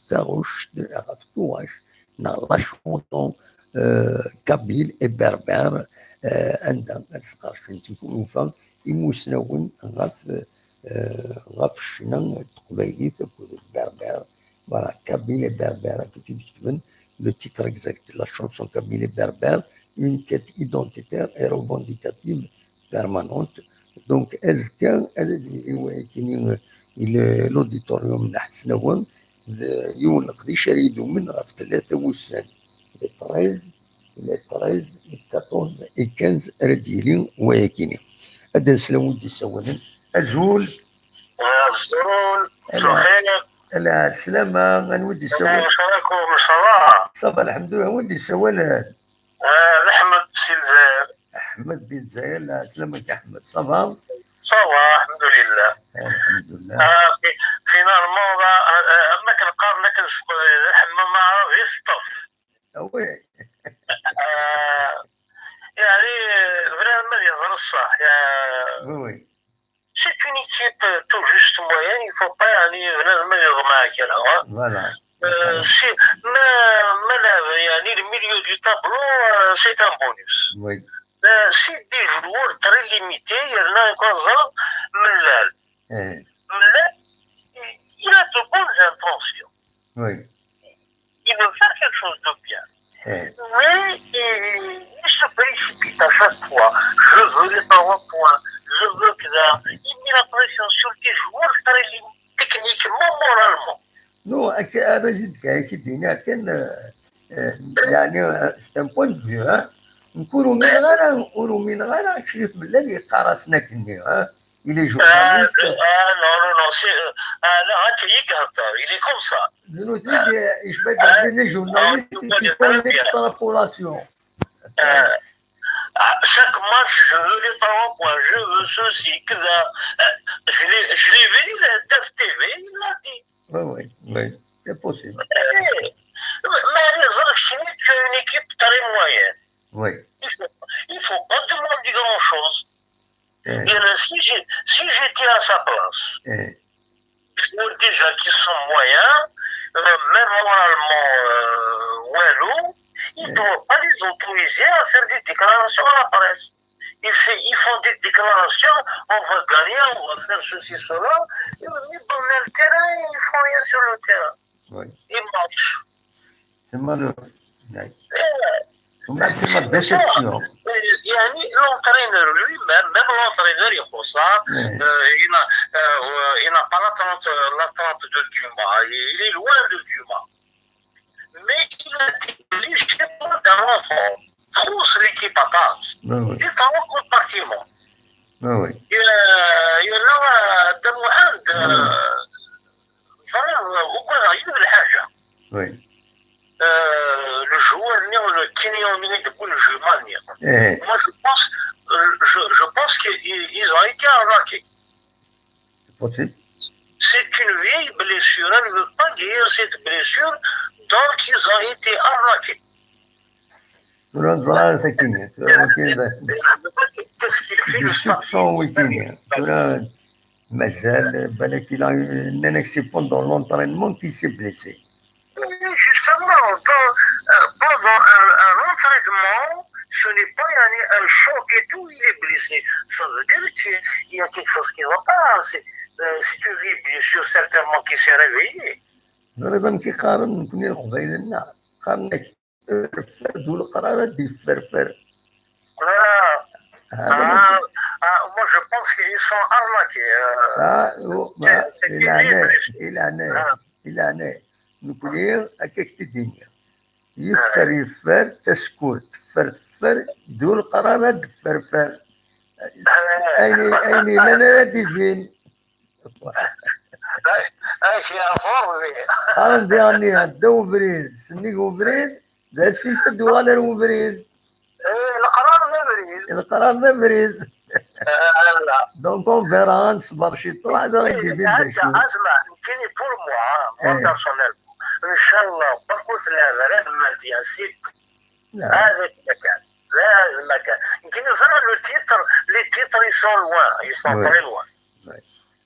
taɣect, ɣef tuɣac, neɣ la chanson, eh, kabyle et berbère, eh, anda ad sqercen tiklufa imusnawen ɣef, eh, ɣef ccna n teqbaylit akked berber. Voilà, kabyle et berbère, akka i d-ketben le titre exact de la chanson kabyle et berbère, une quête identitaire et revendicative permanente. Donc, azekka, ad d-yili wayakini, eh, i le-, l'auditorium n Ḥesnawa, d yiwen n leqdic ara idumen ɣef tlata wussan. Le treize, le treize, le quatorze et quinze ara d-yili wayakini. Ad d-nsel anwa i d-yessawalen. Azul. Azul. Ala. Lxir. Ala, slama, anwa i d-yessawalen? Amek i rakum? Ça va? Ça va, lḥemdulillah. Anwa i d-yessawalen? Ah, d Ḥmed si Lezzayer. Ḥmed di Lezzayer, la, slama-k a Ḥmed, ça va? Ça va, alḥemdulillah. Alḥemdulillah. Ah, fi-, finalement, ah, ah, am akken qqaren akken s teqbaylit, ḥemmam aɛrab i teṭṭef. Ah oui. Ah, yeɛni, bnadem ad yehder ṣṣeḥ, ya. Oui, oui. C'est une équipe, euh, tout juste moyenne, il faut pas, yeɛni, bnadem ad yeḍmeɛ kra, hein. Voilà. Euh, si, ma, ma la, yeɛni, le milieu du tableau, euh, c'est un bonus. Oui. Euh, c'est des joueurs très limités, yerna, akken teẓriḍ, mellal. Eh. Mellal, il a de bonnes intentions. Oui. Il veut faire quelque chose de bien. Eh. Mais il, il se précipite à chaque fois. Je veux les trois points. Je veux que ça. Il met la pression sur des joueurs très limités techniquement, moralement. Non, ak-, ara s-d-fkeɣ, ak-d-iniɣ kan, eh, eh, yeɛni, eh, c'est un point de vue, hein. Nekk ur umineɣ ara, ur umineɣ ara Crif Mellal yeqqar-asen akkenni, hein. Il est journaliste. Ah, ah, non, non, non, c'est, euh, ah, là, hein, il est comme ça. D nutni i d-, yecba-d, ah, il est journaliste, ah, il fait l'extrapolation. Euh, à chaque match, je veux les trois points, je veux ceci, que ça. Euh, je l'ai, je l'ai vu, le Def T V, il l'a dit. Oui, oui, oui, c'est possible. Eh, mais, mais les autres, c'est une équipe très moyenne. Oui. Il faut, il faut pas demander grand-chose. Eh. Et là, si j'ai, si j'étais à sa place, Qui sont déjà, qui sont moyens, euh, même moralement, euh, walou, ils ne doivent pas les autoriser à faire des déclarations à la presse. Ils, fait, ils font des déclarations, on va gagner, on va faire ceci, cela. Mais dans le terrain, ils font rien sur le terrain. Oui. Ils marchent. C'est malheureux. Oui. C'est ma déception. يعني, l'entraîneur lui-même, même l'entraîneur, il faut ça. Oui. Euh, il a, euh, il n'a pas l'attente, l'attente de Duma. Il est loin de Duma. Mais il a été obligé d'un renfort. Force l'équipe à part. Oui, oui. Il est en compartiment. Oui, oui. Il, euh, il a, euh, de moins de, oui. Ẓriɣ ugadeɣ yiwet n lḥaǧa. Oui. Euh, le joueur-nni, le Kenyan-nni deg le jeu-nni. Eh. Moi, je pense, euh, je, je pense qu'ils ont été arnaqués. C'est possible. C'est une vieille blessure. Elle ne veut pas guérir cette blessure. Donc, ils ont été arnaqués. Tura neẓra ara takini. Tura wikini d, c'est du soupçon wikini. Tura mazal, balak il a eu, nnan-ak c'est pendant l'entraînement qu'il s'est blessé. Oui, justement, dans, euh, pendant un, un entraînement, ce n'est pas, يعني, un choc et tout, il est blessé. Ça veut dire qu'il y a quelque chose qui ne va pas. C'est, euh, c'est une vieille blessure certainement qui s'est réveillée. Ẓriḍ amek i qqaren nekni Leqbayel-nneɣ? Qqaren-ak, ferfer d uleqrar ad d-yefferfer. Ah, ah, ah, moi, je pense qu'ils sont arnaqués, euh, ah, oh, c'est, ah, c'est terrible. Di leɛnaya-k, di leɛnaya-k, ah, di leɛnaya-k. Nekni akka k-t-id-iniɣ. Yeffer, yeffer, tasekkurt teffer, teffer, d uleqrar ad d-tefferfer. Ayen, ayen yellan ara d-ibin. Amek yeɛfu Rebbi. Qqaren diɣen-nni, ddaw ubrid, sennig ubrid, d ass-is ad d-uɣal ar ubrid. Eh, leqrar d abrid. Leqrar d abrid. Eh, ala. Donc, on verra, ad nṣebber ciṭuḥ, ad aɣ-d-ibin d acu. Asma, nekkini pour moi, moi personnellement, ncallah, berkut leɛmer ad mmerdiɣ si. Hada ma kan. Hada ma kan. Nekkini ẓriɣ le titre, les titres, ils sont loin, ils sont très loin.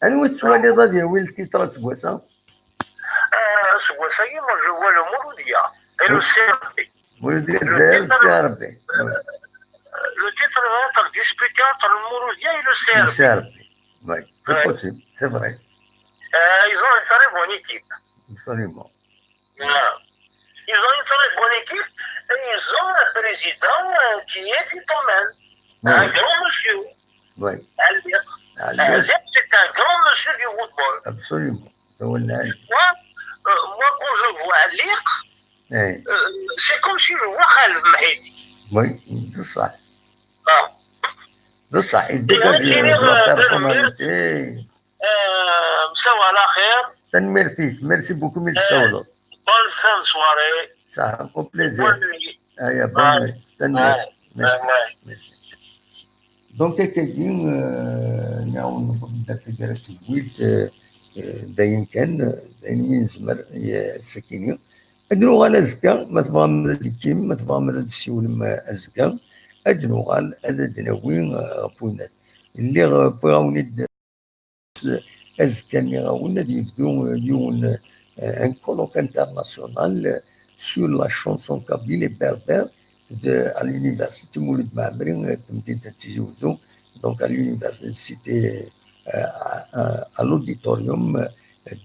Anwa tettwaliḍ ad yawi le titre aseggas-a? Euh, aseggas-agi, moi, je vois le Mouloudia et le C R B. Mouloudia Dzayer, le C R B. Le titre va être disputé entre le Mouloudia et le C R B. Le C R B. Oui, c'est possible, c'est vrai. Euh, ils ont une très bonne équipe. Absolument. Voilà. Ils ont une très bonne équipe et ils ont un président, euh, qui est du domaine. Oui. Un grand monsieur. Oui. Aliq. Aliq, c'est un grand monsieur du football. Absolument. Moi, euh, moi, quand je vois Aliq, euh, c'est comme si je vois Khaled Mehidi. Oui, c'est ça. Ah. C'est ça, il dégage, euh, la personnalité. Euh, مساو على خير. Tanemmirt-ik, merci beaucoup, mi d-tsawleḍ. Bonne fin de soirée. Ça, au plaisir. Bonne nuit. Aya, bonne nuit. Tanemmirt. Merci. Merci. Donc, akkagi, euh, nɛawen newweḍ-d ar taggara n tedwilt, euh, euh, d ayen kan, euh, d ayen mi nezmer, euh, ass-akini. Ad nuɣal azekka, ma tebɣam ad d-tekkim, ma tebɣam ad d-tessiwlem, euh, azekka, ad nuɣal ad d-nawi, euh, ɣef winnat. Lliɣ, euh, wwiɣ-awen-id azekka-nni ad yebdu, euh, yiwen, euh, un colloque international, euh, sur la chanson kabyle et berbère de, à l'université Mouloud Mammeri, euh, de Tizi Ouzou, donc à l'université, euh, à, à, à l'auditorium, euh,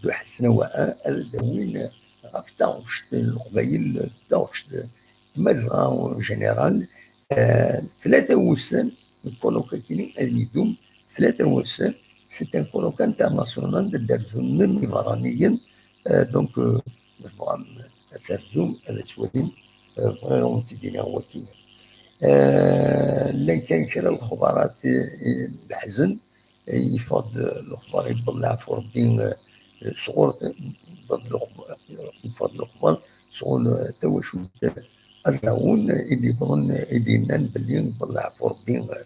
de Hasnaoua un, ad d-awin, euh, ɣef taɣect n Leqbayel, taɣect n Tmazɣa en général, euh, tlata wussan, le colloque-agi ad yedum tlata wussan, c'est un colloque international, ad d-rzun même iberraniyen, euh, donc, euh, ma tebɣam ad terzum, ad twalim, euh, bɣiɣ ad wen-t-id-iniɣ wagi. Euh, llan kan kra n lexbarat, euh, n leḥzen, yeffeɣ-d lexbar, yewweḍ leɛfu Rebbi, eh, sɣur, yewweḍ-d lexbar, yeffeɣ-d lexbar sɣur, eh, tawacult Aẓawen, i d-yewwḍen, i d-yennan belli yewweḍ leɛfu Rebbi, eh,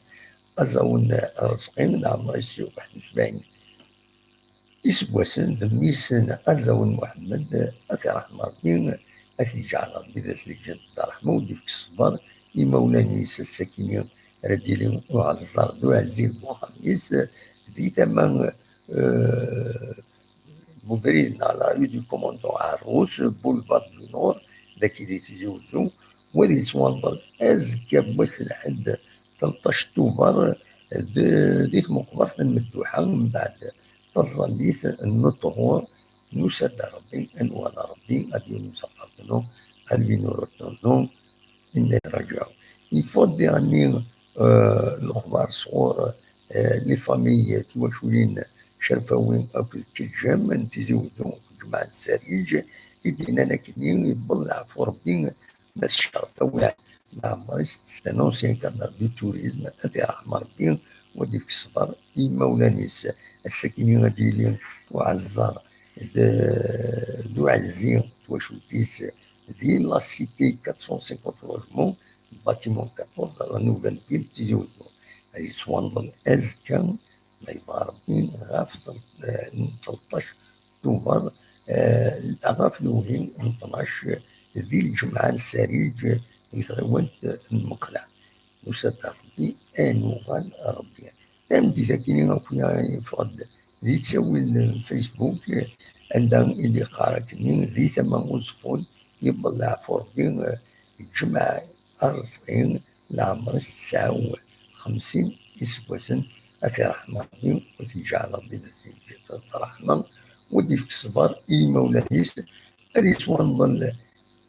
Aẓawen Rezqi, leɛmer-is waḥed u sebɛin iseggasen, d mmi-s n Aẓawen Muḥemmed, ad t-iṛḥem Rebbi, ad t-yeǧɛel Rebbi d at lǧennet d ṛṛeḥma, u d-ifk ṣṣber i imawlan-is, ass-akini ara d-yili uɛeẓẓer d uɛezzil deg uxxam-is, di tama, euh, ubrid neɣ la rue du Commandant Arrous, boulevard du Nord, dagi di Tizi Wezzu, u ad yettwanḍel azekka n wass n lḥedd, tleṭṭac Tubeṛ, d, di tmeqbert n Medduḥa, mbeɛd taẓallit n uṭhur. Nusa-d ar Ṛebbi, ad nwala Ṛebbi, ad yunus aqerṭnu, ad yunus aqerṭnu, inna raǧaw. Yeffeɣ-d diɣenni, euh, lexbar sɣur, euh, les familles, tiwaculin Cerfawi akked Keǧǧam n Tizi Wezzu, Ǧemɛa n Sariǧ, i d-yennan akkenni, yewweḍ leɛfu Ṛebbi, Mass Cerfawi Leɛmer-is, c'est un ancien cadre du tourisme, ad t-yerḥem Ṛebbi, u ad d-yefk ṣṣber i yimawlan-is. Ass-akkenni ad d-yili uɛeẓẓer d, d uɛezzi n twacult-is di la cité quatre cent cinquante logements, bâtiment quatorze, la nouvelle ville, Tizi Wezzu. Ad yettwanḍel azekka, ma yebɣa Ṛebbi, ɣef tel-, eh, tleṭṭac Tubeṛ, eh, ɣef lewhi n tnac, di lǧemɛa n Sariǧ, di tɣiwant n Meqleɛ. Nusa-d ar Ṛebbi, ad nuɣal Ṛebbi. Tameddit-agi akk yeffeɣ-d di ttawil n Facebook, anda i d-yeqqar akkenni, di tama Uẓeffun, yewweḍ leɛfu Ṛebbi, eh, Ǧemɛa Arezqi, leɛmer-is tesɛa u xemsin iseggasen, ad t-yerḥem Ṛebbi, u ad t-yeǧɛel Ṛebbi d ṛṛeḥma, u ad d-yefk ṣṣber i yimawlan-is. Ad yettwanḍel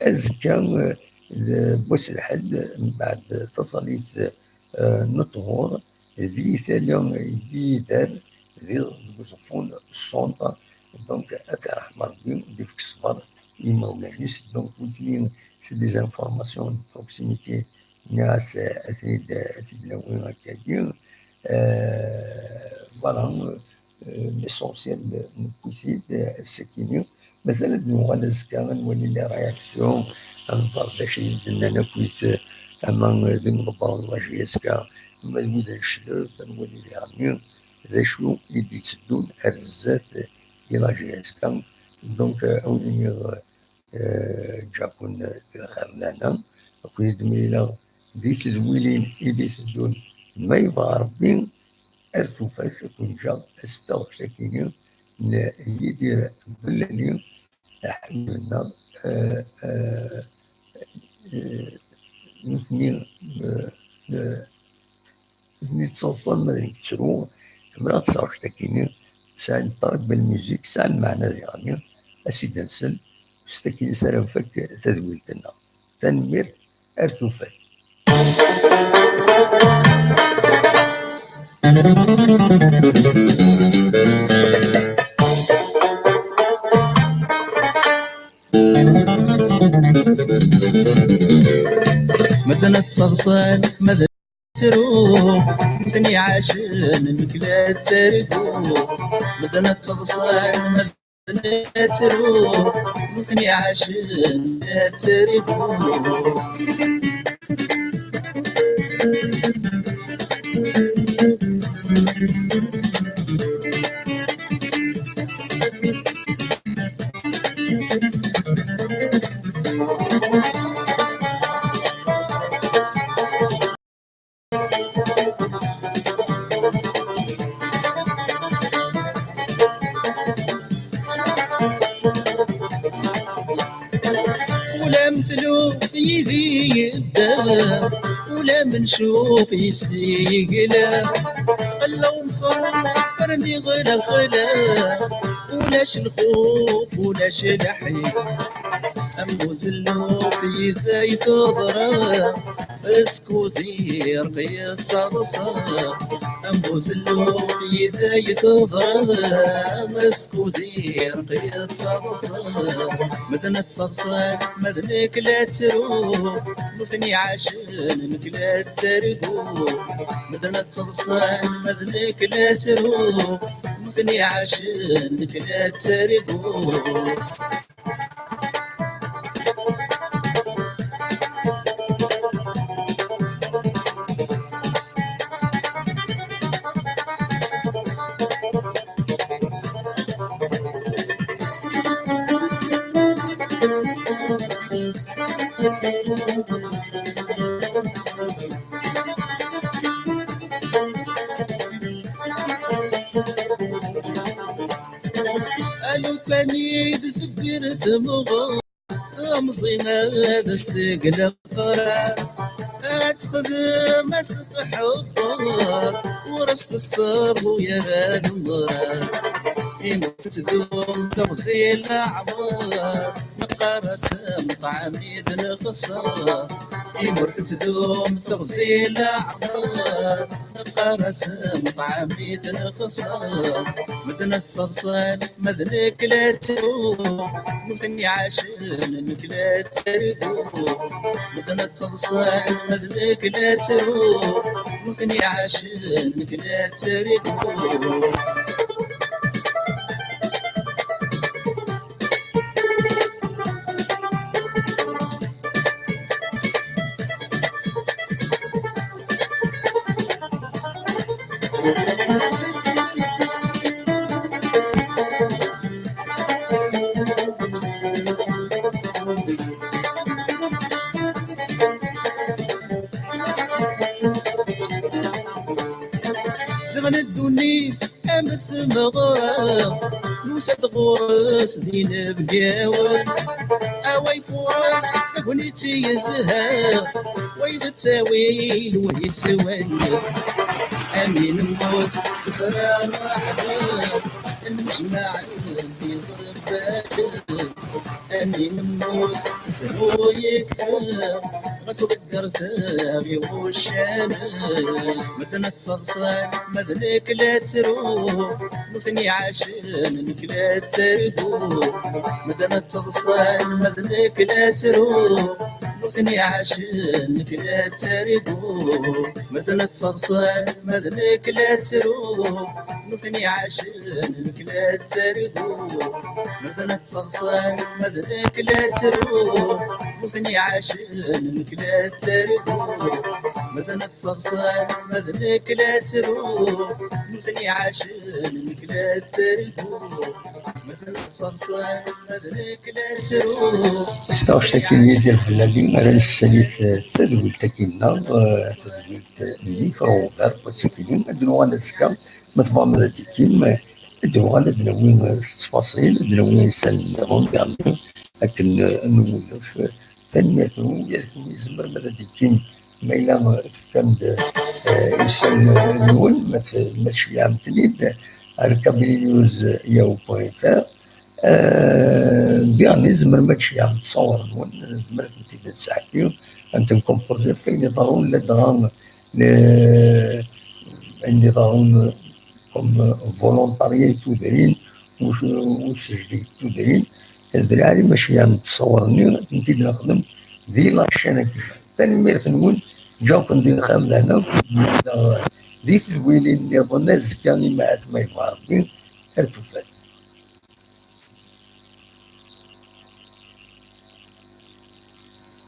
azekka, eh, d wass n lḥedd, mbeɛd taẓallit, eh, n ṭhur, di tala n Yidal, di, deg Uẓeffun centre. Donc, ad t-yerḥem Ṛebbi, ad d-yefk ṣṣber i yimawlan-is. Donc, nutni, c'est des informations de proximité, nniɣ-as, eh, ad ten-id, ad t-id-nawi akkagi. Eh, voilà, eh, l'essentiel, eh, newwi-t-id, eh, ass-akini. Mazal ad nuɣal azekka, ad nwali les réactions, ad nẓer d acu i d-nnan akkit, eh, ama, eh, d imḍebbren n la J S K, ama d wid n ccded, ad nwali diɣenni d acu i d-itteddun ar zdat, eh, i la J S K. Donc, eh, ad wen-iniɣ, eh, ǧǧaɣ-ken di lxir n lehna, ad ken-id-mlileɣ di tedwilin i d-iteddun, ma yebɣa Ṛebbi, ar tufat, ad ken-ǧǧeɣ s taɣect-akini n Yidir Bellali, aḥbib-nneɣ, eh, eh, eh, nutni, eh, eh, nutni ttaḍsan ma d nekk ttruɣ, ḥemmleɣ taɣect-akini, tesɛa une très belle musique, tesɛa lmeɛna diɣenni, ad s-id-nsel, s takini s ara nfak tadwilt-nneɣ. Tanemmirt, ar tufat. Medden ttaḍsan ma d tru, nutni ɛacen, nekk la ttargu. Medden ttaḍsan ma d nettru, nutni ɛacen, la ttargu. Ula m tlu yid-i yedda, ula m ncuf yis-i yegla. Qella umṣer, rniɣ lexla, ulac lxuf, ulac lḥif. Am uzelluf yid-i teḍra, skud irq yettaḍsa. Am uzelluf yid-i teḍra, skud irq yettaḍsa. Medden ttaḍsan, ma d nekk la ttru, nutni ɛacen, nekk la ttargu. Medden ttaḍsan, ma d nekk la ttru, nutni ɛacen, nekk la ttargu. A lukan i d-tezger temɣer, temẓi ad as-teg leqrar, ad texdem ad s-tḥebber, ur as-tesserɣu ara lemrar. Imi tettdum teɣzi leɛmer, neqqar-as meṭɛem i d-nexṣer. Imi ur tettdum teɣzi leɛmer, neqqar-as meṭɛem i d-nexṣer. Medden ad ttaḍsan ma d nekk la ttruɣ, nutni ɛacen nekk la ttarguɣ. Medden ad ttaḍsan ma d nekk la ttruɣ, nutni ɛacen nekk la ttarguɣ. Ziɣen ddunit am tmeɣra, nusa-d ɣur-s d inebgawen. Away fur-s tagnit yezha, way d ttawil way s wallen. Amin mmut tefra rreḥba, lmejmaɛ n iḍebbalen. Amin mmut zhu yekfa, ɣas ḍegger taɣi uccan. Medden ad ttaḍsan ma d nekk la ttruɣ, nutni ɛacen nekk la ttarguɣ. Medden ad ttaḍsan ma d nekk la ttruɣ, nutni ɛacen nekk la ttarguɣ. Medden ad ttaḍsan ma d nekk la ttruɣ, nutni ɛacen nekk la ttarguɣ. Medden ad ttaḍsan ma d nekk la ttruɣ, nutni ɛacen nekk la ttarguɣ. Medden ad ttaḍsan ma d nekk la ttruɣ, nutni ɛacen nekk la ttarguɣ. Medden ad ttaḍsan ma d nekk la ttruɣ. S taɣect-agi-nni, di lḥella-nni, ara nessanit, eh, tadwilt-agi-nneɣ, eh, tadwilt n Mikro Uber, ass-agi-nni, ad nuɣal azekka, ma tebɣam ad d-ikkim, eh, ad nuɣal ad nawi, eh, s ttfaṣil, ad nawi isallen nniḍen, diɣenni akken, eh, ad nwulef, eh, tanemmirt-nwen, yal kunwi tzemrem ad d-ikkim, ma yella, eh, tefkam-d, eh, isallen-nwen, ma t-, ma tceyyɛem-ten-id ar kabrini news yahoo point fr. Eh, diɣen tzemrem ad tceyyɛem ttṣawar-nwen, nezmer ad tent-id-nesɛeddi, ad ten-nkompozi ɣef wayen iḍerrun ladɣa, eh, ayen iḍerrun comme volontariat i tudrin, us-, usezdeg n tudrin, d lɛali ma ceyyɛem ttṣawar-nni, ad tent-id-nexdem di la chaîne-agi. Tanemmirt-nwen, ǧǧiɣ-ken di lxir d lehna, di tedwilin nniḍen azekka, ma yebɣa Rebbi, ar tufat.